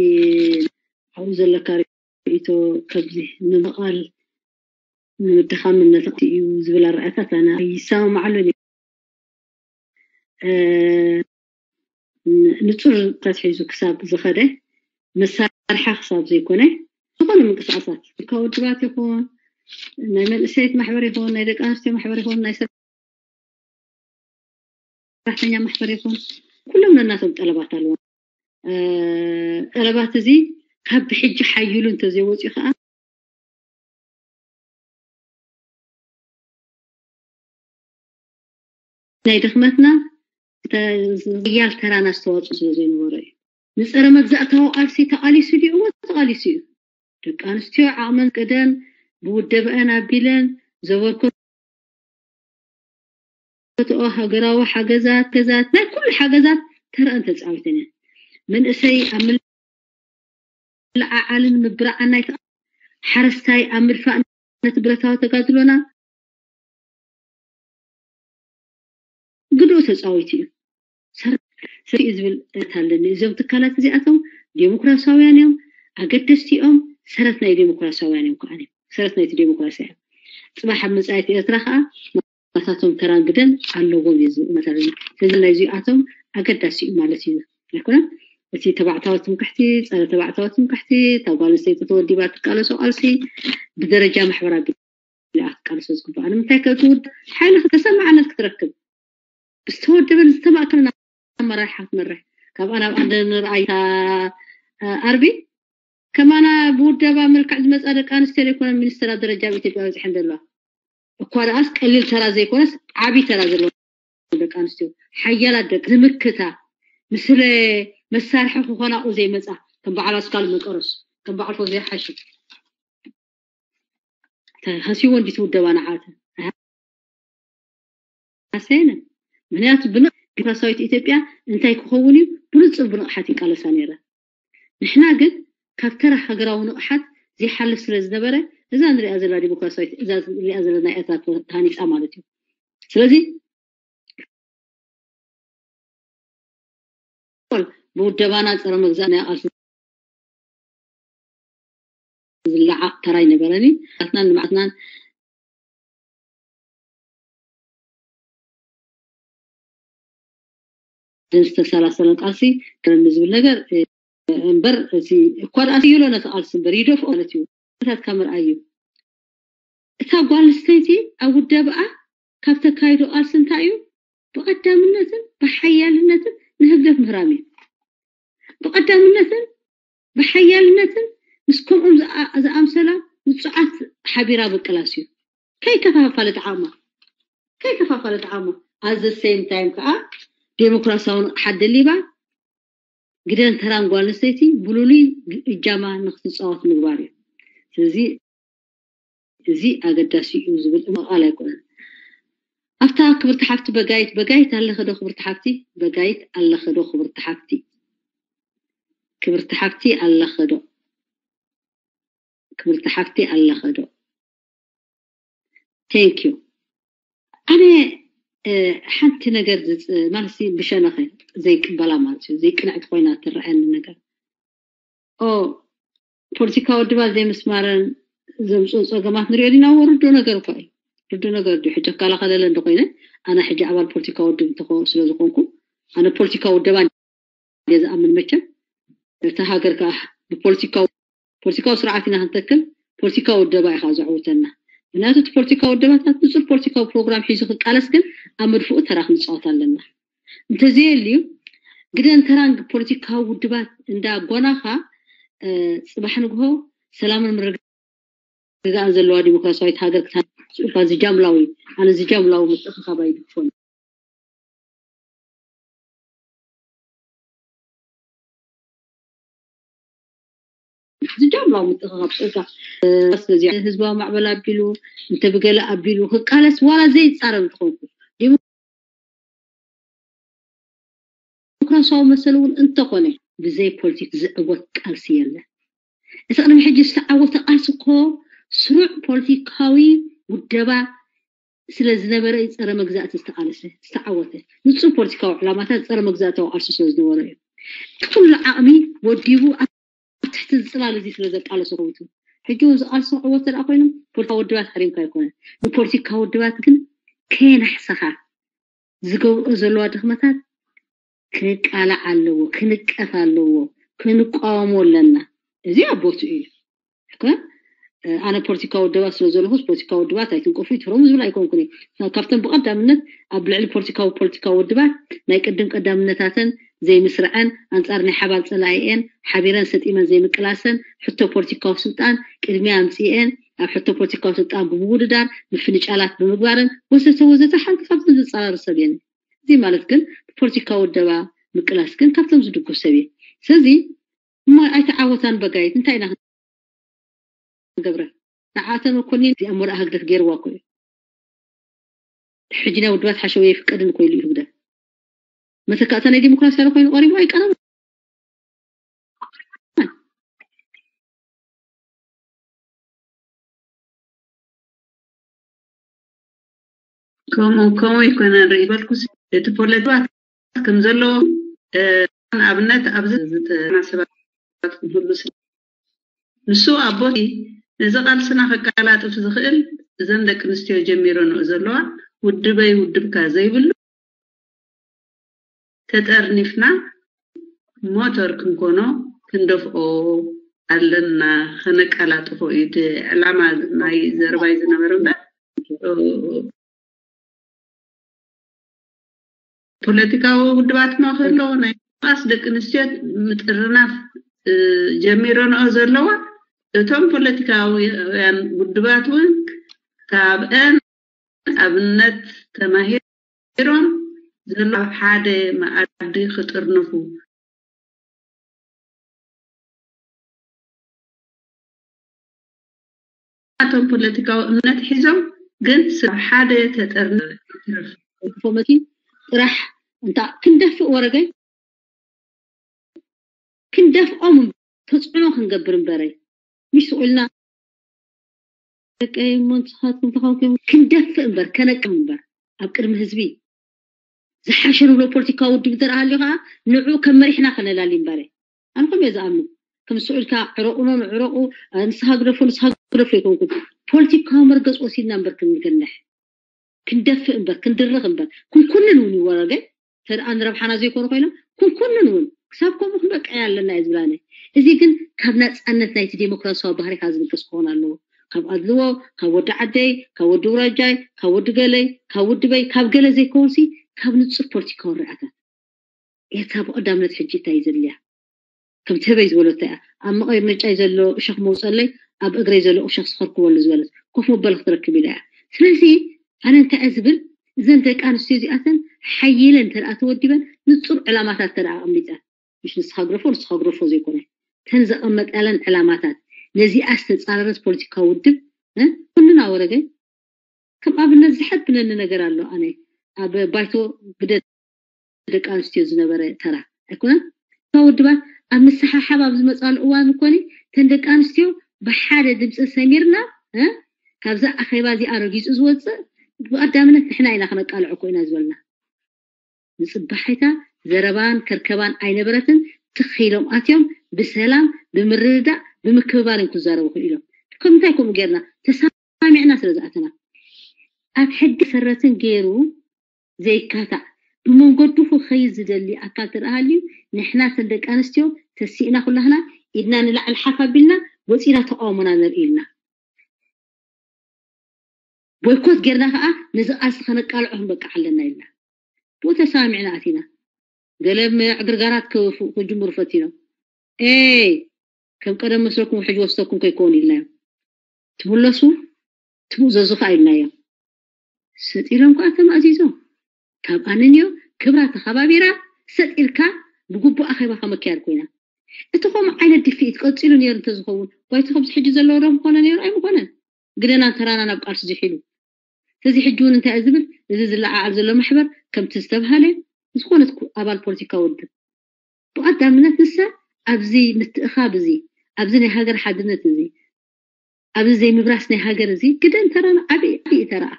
ኣብኡ ዘለካ ርእይቶ ከብዚ ንምቓል ንምድኻምነት እዩ ዝብል ኣረኣእያታት ኣነ ይሰማማዓሉን እየ። ንፁር ተትሒዙ ክሳብ ዝኸደ መሳርሒ ክሳብ ዘይኮነ ዝኾነ ምንቅስቃሳት ካብ ውድባት ይኹን ናይ መንእሰይት ማሕበር ይኹን ናይ ደቂ ኣንስትዮ ማሕበር ይኹን ናይ ሰራሕተኛ ማሕበር ይኹን ኩሎም ነናቶም ጠለባት ኣለዎም። ጠለባት እዚ ካብ ብሕጂ ሓይሉ እንተዘይወፅኡ ከዓ ናይ ድኽመትና ሓያል ተራን ኣስተዋፅኦን ስለ ዘይነበሮ እዩ። ንፀረ መግዛእታዊ ቃልሲ ተቓሊሱ ድዩ? እወ ተቓሊሱ እዩ። ደቂ ኣንስትዮ ዓቕመን ቅደን ብውደበአን ኣቢለን ዘበርከትኦ ሃገራዊ ሓገዛት ገዛት ናይ ኩሉ ሓገዛት ተረአን ተፃዊተን እየን። መንእሰይ ኣብ ምልዓዓልን ምብራዓን ናይ ሓረስታይ ኣብ ምድፋእ ነቲ ብረታዊ ተጋድሎና ግድኡ ተፃዊቱ እዩ። ሰሪኡ ዝብል እምነት ኣለኒ። እዞም ትካላት እዚኣቶም ዴሞክራሲያውያን እዮም፣ ኣገደስቲ እዮም፣ ሰረት ናይ ዴሞክራሲያውያን እዮም ከዓ ሰረት ናይቲ ዴሞክራሲ እዮም። ፅባሕ ኣብ መፃኢት ኤርትራ ከዓ ናታቶም ተራን ግደን ኣለዎም እዩ ዝብል እምነት ኣለኒ። ስለዚ ናይዚኣቶም ኣገዳሲ እዩ ማለት እዩ ኣይኮነን። እቲ ተባዕታዊ ትምክሕቲ፣ ፀረ ተባዕታዊ ትምክሕቲ፣ እታ ጓል ኣንስተይቲ ተወዲባ ትቃለሶ ቃልሲ ብደረጃ ማሕበራ ኣቢላ ክትቃልሶ ዝግባኣ ንምንታይ ከትውድ ሓይሊ ከተሰማዓነት ክትረክብ ብዝተወደበን ዝተማእከለን ኣመራርሓ ክትመርሕ ካብኣ ናብ ኣንደ ንርኣይታ ኣርቢ ከማና ብውደባ መልክዕ ዝመፃ ደቂ ኣንስትዮ ዘይኮነ ሚኒስትራት ደረጃ ኣብ ኢትዮጵያ በፂሐን ዘለዋ እኳ ደኣስ ቀሊል ተራ ዘይኮነስ ዓብዪ ተራ ዘለዎ ደቂ ኣንስትዮ ሓያላት ደቂ ዝምክታ ንስለ መሳርሒ ክኾናኡ ዘይመፃ ከም በዓል ኣስካሉ መቀረስ ከም በዓል ፎ ዘይሓሹ ተሃስይዎ እንዲ ትውደባ ንዓተ ሃሰየነ ምክንያቱ ብንቕ ዲሞክራሲያዊት ኢትዮጵያ እንታይ ክኸውን እዩ ብንፁር ብንቕሓት ይቃለሳ ነይረ ንሕና ግን ካብ ተራ ሃገራዊ ንቕሓት ዘይሓልፍ ስለ ዝነበረ እዛ ንሪኣ ዘላ ዲሞክራሲያዊት እዛ ንሪኣ ዘለና ኤርትራ ተሃኒፃ ማለት እዩ ስለዚ ብውደባና ፀረ መግዛእና ቃልሲ ዝለዓቕ ተራ ኣይነበረን እዩ ናትናን ልምዓትናን ዝተሰላሰለን ቃልሲ ከም ዝብል ነገር እምበር እቲ እኳ ደኣ ይሎ ነቲ ቃልሲ እምበር ይደፍኦ ማለት እዩ። ኩነታትካ ምርኣይ እዩ። እታ ጓል ኣንስተይቲ ኣብ ውደብኣ ካብ ተካይዶ ቃልሲ እንታይ እዩ? ብቐዳምነትን ብሓያልነትን ንህግደፍ ምህራም እዩ። ብቐዳምነትን ብሓያልነትን ምስ ከምኦም ዝኣምሰላ ውፁዓት ሓቢራ ምቅላስ እዩ። ከይከፋፋለት ዓቕማ ከይከፋፋለት ዓቕማ at the same time ከዓ ዴሞክራሲያዊ ንቕሓት ደሊባ ግደን ተራን ጓል ኣንስተይቲ ብሉሉይ እጃማ ንክትፃወት ምግባር እዩ። ስለዚ እዚ ኣገዳሲ እዩ ዝብል እምቃል ኣይኮነን። ኣብታ ክብርቲ ሓፍቲ በጋይት በጋይት ኣለኸ ዶ ክብርቲ ሓፍቲ በጋይት ኣለኸ ዶ ክብርቲ ሓፍቲ ክብርቲ ሓፍቲ ኣለኸ ዶ ክብርቲ ሓፍቲ ኣለኸ ዶ thank you ኣነ ሓንቲ ነገር ማለት ብሸነኸ ዘይቅበላ ማለት እዩ ዘይቅንዕቲ ኮይና ትረኣየኒ ነገር ኦ ፖለቲካ ውድባት ዘይምስማረን ዘምፅኡ ፀገማት ንሪኦ ዲና ወርዶ ነገር እኳ እዩ ርዶ ነገር ዲ ሕጂ ከላኸለለ እንተኮይነ ኣነ ሕጂ ኣባል ፖለቲካ ውድብ እንተኾ ስለዝኮንኩ ኣነ ፖለቲካ ውደባ እየ ዝኣምን መቸም እታ ሃገር ከዓ ብፖለቲካዊ ፖለቲካዊ ስርዓት ኢና ክንተክል ፖለቲካዊ ውደባ ኢኻ ዘዕውተና ምክንያቱ እቲ ፖለቲካዊ ውደባታት ንፁር ፖለቲካዊ ፕሮግራም ሒዙ ክቃለስ ግን ኣብ ምድፍኡ ተራ ክንፃወት ኣለና እንተዘየልዩ ግደን ተራን ፖለቲካዊ ውድባት እንዳ ጎናኻ ፅባሕ ንግሆ ሰላምን ምርግጋእን ዘለዋ ዲሞክራሲያዊት ሃገር ክትሃ ዝጃምላዊ ኣነ ዝጃምላዊ ምትእኽኻብ ኣይድግፎን ዝጃምላዊ ምትእኽኻብ ፅእካ ስለዚ ህዝባዊ ማዕበል ኣቢሉ እንተ ብገለ ኣቢሉ ክቃለስ ዋላ ዘይፃረር እንትኾንኩ ዲሞክራሲያዊ መሰል እውን እንተኾነ ብዘይ ፖለቲክ ዝዕወት ቃልሲ የለን። እቲ ቅድሚ ሕጂ ዝተዓወተ ቃልሲ እኮ ስሩዕ ፖለቲካዊ ውደባ ስለ ዝነበረ እዩ ጸረ መግዛእቲ ዝተቃለሰ ዝተዓወተ። ንጹር ፖለቲካዊ ዕላማታት ጸረ መግዛእታዊ ቃልሲ ስለ ዝነበረ እዩ። ብኩሉ ዓቕሚ ወዲቡ ኣብ ትሕቲ ዝጽላል እዚ ስለ ዘቃለሰ ከዊቱ። ሕጂ እውን ዝቃልሶ ክዕወት እንተ ደኣ ኮይኑ ፖለቲካዊ ውድባት ሃሪምካ ኣይኮነን። ንፖለቲካዊ ውድባት ግን ከየናሕሰኻ ዝገብርኦ ዘለዋ ድኽመታት ክንቃላዕ ኣለዎ፣ ክንቀፍ ኣለዎ፣ ክንቃወሞ ኣለና። እዚ ኣብ ቦትኡ እዩ። እኮ ኣነ ፖለቲካዊ ውድባት ስለ ዘለኹስ ፖለቲካዊ ውድባት ኣይትንቀፉ ይትረሙ ዝብል ኣይኮንኩን እየ። ካብተን ብቐዳምነት ኣብ ልዕሊ ፖለቲካዊ ፖለቲካዊ ውድባት ናይ ቅድም ቀዳምነታተን ዘይምስርዐን ኣንጻር ናይ ሓባር ጸላኢኤን ሓቢረን ሰጢመን ዘይምቅላሰን ሕቶ ፖለቲካዊ ስልጣን ቅድሚያ ኣምጺኤን ኣብ ሕቶ ፖለቲካዊ ስልጣን ብምውድዳር ምፍንጫላት ብምግባርን ወዘተ ወዘተ ሓንቲ ካብተን ዝጻረር ሰብ እየን። እዚ ማለት ግን ብፖለቲካዊ ውደባ ምቅላስ ግን ካብቶም ዝድግፍ ሰብ እየ። ስለዚ እሞ ኣይተዓወታን በጋይት እንታይ ኢና ክንገብረ? ንዓተን መኮኒን እዚኣ ሞልኣ ህግደፍ ገይርዋ እኮ እዩ። ሕጂ ናይ ውድባት ሓሸው የፍቀድን እኮ ኢሉ እዩ ህግደፍ። መተካእታ ናይ ዲሞክራሲ ያለ ኮይኑ ቀሪቡ ኣይቀረበ። ከምኡ ከምኡ ይኮነ ርኢ በልኩ እቲ ፖለቲካ ከም ዘለዎ ንኣብነት ኣብዚ ዝተናሰባት ክህሉ ንሱ ኣቦቲ ነዚ ቃልስና ከቀላጥፍ ዝኽእል እዘን ደቂ ኣንስትዮ ጀሚረንኦ ዘለዋ ውድበይ ውድብካ ዘይብሉ ተጠርኒፍና ሞተር ክንኮኖ ክንደፍኦ ኣለና ከነቀላጥፎ እዩ እቲ ዕላማ ናይ ዘረባይ ዝነበረ እምበር ፖለቲካዊ ውድባት ማ ከሎ ናይ ቃስ ደቂ ኣንስትዮ ምጥርናፍ ጀሚረንኦ ዘለዋ እቶም ፖለቲካውያን ውድባት እውን ካብአን ኣብነት ተማሂሮም ዘሎ ሓደ መኣዲ ክጥርንፉ ናቶም ፖለቲካዊ እምነት ሒዞም ግን ስብ ሓደ ተጠርንፍ ፎመቲ ጥራሕ እንታ ክንደፍእ ወረገ ክንደፍኦም ተፅዕኖ ክንገብር እምበረ ሚስ ኢልና ደቀይ እሞ ንስኻትኩም ተኸምኩም ክንደፍእ እምበር ከነቅም እምበር ኣብ ቅድሚ ህዝቢ ዝሓሸ ንብሎ ፖለቲካዊ ውድብ እንተ ሃልዩ ከዓ ንዑ ከም መሪሕና ከነላሊ እምበረ ኣነ ከም እየ ዝኣምን ከም ስዑድካ ዕረቁኖ ንዕረቁ ንስኻ ግደፎ ንስኻ ግደፎ ይኮንኩም ፖለቲካዊ መርገፅ ወሲድና እምበር ክንገንሕ ክንደፍእ እምበር ክንድርኽ እምበር ክንኩንን እውን ይወረገ ተደኣ ንረብሓና ዘይኮኑ ኮይኖም ክንኩንን እውን ክሳብ ከምኡ ክንበቅዕ ኣለና እየ ዝብላነ እዚ ግን ካብ ናፃነት ናይቲ ዴሞክራሲያዊ ባህሪካ ዝብገስ ክኾን ኣለዎ ካብ ኣድልዎ ካብ ወዲ ዓደይ ካብ ወዲ ውራጃይ ካብ ወዲ ገለይ ካብ ውድበይ ካብ ገለ ዘይከውንሲ ካብ ንፁር ፖለቲካዊ ርኣታት ኤርትራ ብቐዳምነት ሕጂ እንታይ እዩ ዘድልያ ከምቲ ህበይ ዝበለቶ እያ ኣብ መቐመጫይ ዘሎ እሸኽ መውፀለይ ኣብ እግረይ ዘሎ እሸኽ ስኸርክበሉ ዝበለት ኮፍ መበሊ ክትረክብ ኢላ እያ ስለዚ ኣነ እንታይ እየ ዝብል እዘን ደቂ ኣንስትዮ እዚኣተን ሓይለን እንተ ደኣ ተወዲበን፣ ንጹር ዕላማታት እንተ ደኣ ኣቐሚጠን፣ ምሽ ንስኻ ግረፎ ንስኻ ግረፎ ዘይኮነ፣ እተን ዘቐመጣለን ዕላማታት፣ ነዚኣ ዝተጻረረት ፖለቲካዊ ውድብ፣ እ፣ ኩልና ወረገ ከም ኣብነት ዝሐብነኒ ነገር ኣሎ። ኣነ ኣብ ባይቶ ግደ ደቂ ኣንስትዮ ዝነበረ ተራ ኣይኮነን። እታ ውድባት ኣብ ምስሓሓብ ኣብ ዝመጻሉ እዋን እኮኒ፣ እተን ደቂ ኣንስትዮ ብሓደ ድምፂ ሰሚርና፣ እ፣ ካብዛ ኣኼባ እዚኣ ረጊፁ ዝወፅእ ብቐዳምነት ንሕና ኢና ክነቃልዖ እኮ ኢና ዝበልና። ንፅባሒታ ዘረባን ከርከባን ኣይነበረትን። ትኽ ኢሎም ኣትዮም ብሰላም፣ ብምርድዳእ፣ ብምክብባር እዮም ክዛረቡ ክኢሎም። ከምንታይ ከምኡ ጌርና? ተሰማሚዕና ስለ ዝኣተና። ኣብ ሕጊ መሰረትን ገይሩ ዘይካታዕ፣ ብመንገዱ ክኸይድ ዝደሊ ኣካል ተደኣ ሃልዩ፣ ንሕና እተን ደቂ ኣንስትዮ ተሲእና ኩላህና ኢድና ንላዕሊ ሓፍ ኣቢልና ወፂና ተቃውሞና ነርኢ ኢልና። ቦይኮት ጌርና ከዓ ነዚ ቃልሲ ከነቃልዖ ክንበቅዕ ኣለና ኢልና። ብኡ ተሰማሚዕና ኣቲና። ገለ ዕግርጋራት ክፍ-፣ ክጅምሩ ፈቲኖም። ኤይ፣ ከም ቀደም መስለኩም ውሕጅ ወስደኩም ከይከውን ኢልናዮም። ትምለሱ፣ ትምእዘዙ ከዓ ኢልናዮም። ሰጥ ኢሎም ከዓ ተማእዚዞም። ካብ ኣነንዮ ክብራ ተኸባቢራ ሰጥ ኢልካ ብግቡእ ኣኼባኻ መክያድ ኮይና። እቲ ከምኡ ዓይነት ድፍኢት ቀጺሉ ነይሩ እንተዝኸውን፣ ባይቶ ከምዚ ሕጂ ዘለዎ ዶ ምኾነ ነይሩ? ኣይምኾነን። ግደና ተራና ናብ ቃልሲ ዝሒሉ። ስለዚ ሕጂ እውን እንታይ እዩ ዝብል? እዚ ዝለዓዓል ዘሎ ማሕበር ከምቲ ዝተብሃለ፣ ዝኾነት ኩ-፣ ኣባል ፖለቲካ ውድብ ብቐዳምነት ንሳ ኣብዚ ምትእኻብ እዚ፣ ኣብዚ ናይ ሃገር ሓድነት እዚ፣ ኣብዚ ዘይምብራስ ናይ ሃገር እዚ ግደን ተራና ዓብዪ፣ ዓብዪ ተራኣ።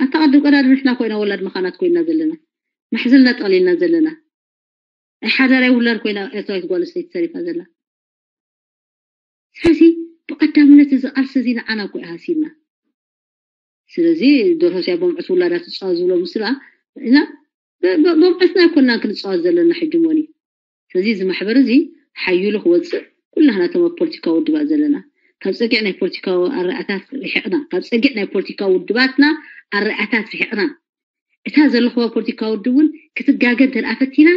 ኣታ ቅድም ቀዳድም ንሕና ኮይና ወላድ መኻናት ኮይና ዘለና፣ ማሕዘልና ጠቕሊልና ዘለና፣ ናይ ሓዳራይ ውላድ ኮይና ኤርትራዊት ጓል ኣንስተይቲ ተሪፋ ዘላ። ስለዚ ብቐዳምነት እዚ ቃልሲ እዚ ንዓና እኮ እዩ ሃሲልና። ስለዚ ደርሆ ስያ በምዕት ውላዳ ትፃወት ዝብሎ ምስላ ኢና። በ-፣ በ-፣ በምዕትና ኣይኮንናን ክንፃወት ዘለና ሕጂ ሞኒ። ስለዚ እዚ ማሕበር እዚ ሓይሉ ክወፅእ ኩላህና እቶም ኣብ ፖለቲካዊ ውድባት ዘለና ካብ ፀጊዕ ናይ ፖለቲካዊ ኣረኣታት ርሒቕና፣ ካብ ፀጊዕ ናይ ፖለቲካዊ ውድባትና ኣረኣታት ርሒቕና፣ እታ ዘለኽዋ ፖለቲካዊ ውድብ እውን ክትጋገ እንተ ደኣ ፈቲና፣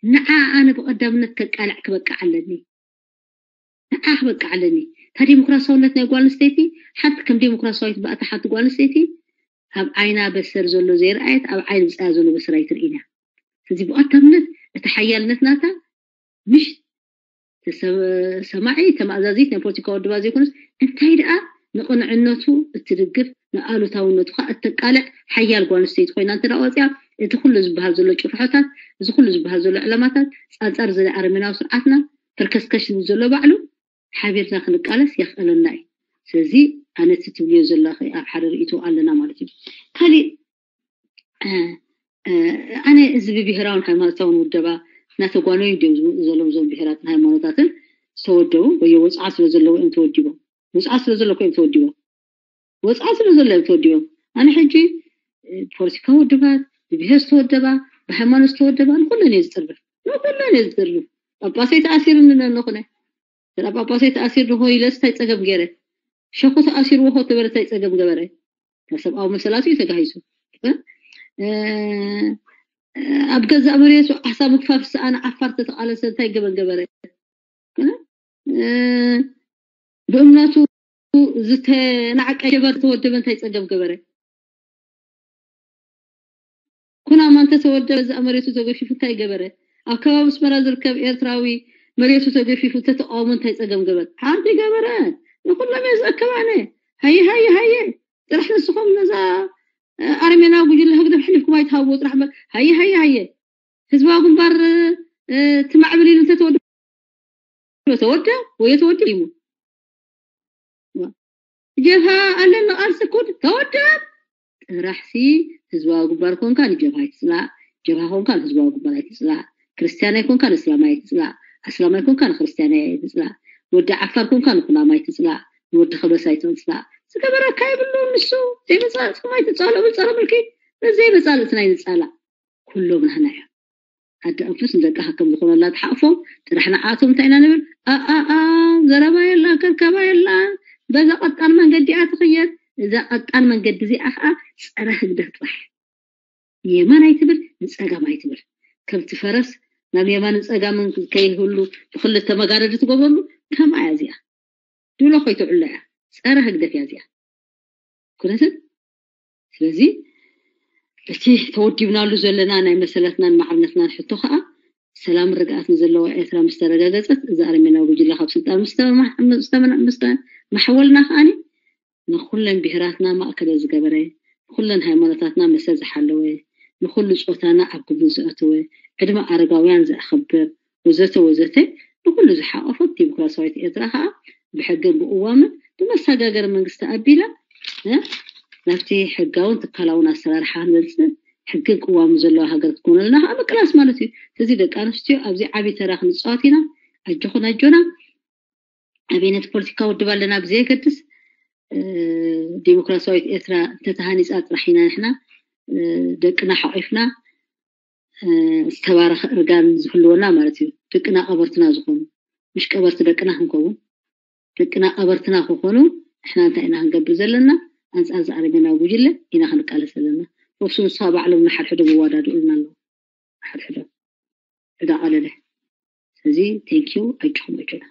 ንዓ ኣነ ብቐዳምነት ከቃልዕ ክበቅዕ ኣለኒ። ንዓ ክበቅዕ ኣለኒ። እታ ዴሞክራሲያውነት ናይ ጓል ኣንስተይቲ፣ ሓንቲ ከም ዴሞክራሲያዊት ባእታ ሓንቲ ጓል ኣንስተይቲ፣ ኣብ ዓይና በሰር ዘሎ ዘይረኣየት፣ ኣብ ዓይኒ ብጻያ ዘሎ በሰር ኣይትርእይን እያ። ስለዚ ብቐዳምነት እቲ ሓያልነት ናታ፣ ምሽ ተሰ-፣ ሰማዒ፣ ተማእዛዚት ናይ ፖለቲካ ውድባት ዘይኮነስ፣ እንታይ ደኣ ንቕንዕነቱ እትድግፍ፣ ንኣሉታውነቱ ኸኣ እተቃልዕ ሓያል ጓል ኣንስተይቲ ኮይና እንተ ደኣ ወጺኣ፣ እቲ ኩሉ ዝበሃል ዘሎ ጭርሖታት፣ እዚ ኩሉ ዝበሃል ዘሎ ዕላማታት፣ ጻንጻር እዚ ኣረሜናዊ ስርዓትና፣ ተርከስከሽ ዝብል ዘሎ ባዕሉ፣ ሓቢርና ክንቃለስ የኽእለና እዩ። ስለዚ ኣነ እቲ ትብልዮ ዘለኺ ኣብ ሓደ ርእይቶ ኣለና ማለት እዩ። ካሊእ፣ እ፣ እ፣ ኣነ እዚ ብብሄራውን ሃይማኖታውን ውደባ እናተጓነዩ ድዮም ዝመፁ ዘለዉ፣ እዞም ብሄራትን ሃይማኖታትን ዝተወደቡ ወይ ወፅዓ ስለ ዘለዉ እዮም ተወዲቦም። ወፅዓ ስለ ዘለኩ እዮም ተወዲቦም። ወፅዓ ስለ ዘሎ እዮም ተወዲቦም። ኣነ ሕጂ፣ እ፣ ፖለቲካዊ ውድባት፣ ብብሄር ዝተወደባ፣ ብሃይማኖት ዝተወደባ፣ ንኩለን እየ ዝፅርፍ። ንኩለን እየ ዝፅርፍ። ጳጳሰይ ተኣሲሩ ንነንኹነ። ስለ ጳጳሰይ ተኣሲሩ ንኹ ኢለስ እንታይ ፀገም ገይረ? ሸኹ ተኣሲርዎ ኾ ተበለ እንታይ ፀገም ገበረ? ካብ ሰብኣዊ መሰላቱ እዩ ተጋሂሱ። እ፣ እ፣ ኣብ ገዛእ መሬቱ ዓሳ ምግፋፍ ዝሰኣነ ዓፋር ተተቓለሰ እንታይ ገበን ገበረ? እ፣ እ፣ ብእምነቱ ዝተናዕቀ ጀበር ተወደበ እንታይ ፀገም ገበረ? ኩናማ እንተተወደበ እዛ መሬቱ ተገፊፉ እንታይ ገበረ? ኣብ ከባቢ ኣስመራ ዝርከብ ኤርትራዊ መሬቱ ተገፊፉ ተተቃውሞ እንታይ ጸገም ገበረ? ሓንቲ ገበረ። ንኹሎም እየ ዝእከብ ኣነ። ሃየ፣ ሃየ፣ ሃየ። ጥራሕ ንስኹም ነዛ፣ እ፣ ኣረሜናዊ ጉጅለ ህግደፍ ሕሊፍኩም ኣይትሃብዎ ጥራሕ እምበር። ሃየ፣ ሃየ፣ ሃየ። ህዝባዊ ግንባር፣ እ፣ ትማዕብል ኢሉ እንተተወደ ተወደ ወይ ተወደ ይሙ። ጀብሃ ኣለኒ ቃልሲ ኩድ ተወደ። ጥራሕሲ ህዝባዊ ግንባር ኮንካ ንጀብሃ ኣይትጽላእ፣ ጀብሃ ኮንካ ንህዝባዊ ግንባር ኣይትጽላእ፣ ክርስትያን ኣይኮንካ ንእስላማይ ኣይትጽላእ፣ ኣስላማይ ኮንካ ንክርስትያን ኣይትጽላእ፣ ወዲ ዓፋር ኮንካ ንኩናማ ኣይትጽላእ፣ ንወዲ ከበሳ ኣይትጽላእ። ዝገበረካ የብሉን ንሱ። ዘይመጻእኩም ኣይትጻልኡ፣ ጸረ ምልኪ ዘይመጻልእትና ኣይንጻላእ። ኩሎም ናህና እዮም። ኣደ ኣንፍስ ንደቃ ከም ዝኾነላ ትሓቕፎም ጥራሕ ንዓቶም እንታይ ኢና ንብል? ኣኣኣ፣ ዘረባ የላን፣ ከርከባ የላን። በዛ ቀጣን መንገዲ እያ ትኽየድ። እዛ ቀጣን መንገዲ እዚኣ ኸዓ ጸረ ህግደፍ ጥራሕ። ንየማን ኣይትብል፣ ንጸጋም ኣይትብል። ከምቲ ፈረስ ናብ የማንን ጸጋምን ከይህሉ ብኽልተ መጋረዲ ትገበሉ፣ ከምኣ እያ እዚኣ። ድሎ ከይትዕሎ እያ። ጸረ ህግደፍ እያ እዚኣ። ኩነትን ስለዚ እቲ ተወዲብናሉ ዘለና ናይ መሰላትናን ማዕርነትናን ሕቶ ከዓ ሰላም ርግኣት ንዘለዋ ኤርትራ ምስ ተረጋገፀት፣ እዚ ኣረሜናዊ ጉጅለ ካብ ስልጣን ምስ ተመ- ምስ ተመ- ምስ ተመሓወልና ከዓኒ ንኩለን ብሄራትና ማእከለ ዝገበረ፣ ንኩለን ሃይማኖታትና መሰል ዝሓለወ፣ ንኩሉ ጾታና ኣብ ግምት ዘእተወ፣ ዕድመ ኣረጋውያን ዘኽብር፣ ወዘተ ወዘተ ንኩሉ ዝሓቆፈት ዲሞክራሲያዊት ኤርትራ ከዓ ብሕግን ብቅዋምን ብመሰጋገሪ መንግስቲ ኣቢላ ናብቲ ሕጋውን ትካላውን ኣሰራርሓ ክንበፅእ ሕግን ቅዋምን ዘለዋ ሃገር ክትኮነልና ከዓ ምቅላስ ማለት እዩ። ስለዚ ደቂ ኣንስትዮ ኣብዚ ዓብዪ ተራ ክንፃወት ኢና። ኣጆኹን ኣጆና። ኣበይነት ፖለቲካ ውድብ ኣለና ብዘየገድስ ዲሞክራሲያዊት ኤርትራ እንተተሃኒፃ ጥራሕ ኢና ንሕና ደቅና ሓቂፍና ዝተባረኸ እርጋን ዝህልወና ማለት እዩ። ደቅና ቀበርትና ዝኾኑ ምሽ ቀበርቲ ደቅና ክንከውን ደቅና ቀበርትና ክኾኑ ንሕና እንታይ ኢና ክንገብር ዘለና? ኣንፃር ዝኣረመና ጉጅለ ኢና ክንቃለስ ዘለና። ወሱ ንስኻ ባዕሎም ንሓድሕዶም ይዋዳድኡልና ኣለዉ። ሓድሕዶም ዕዳ ቀለለ። ስለዚ ቴንኪዩ ኣጆኹም ኣጆና።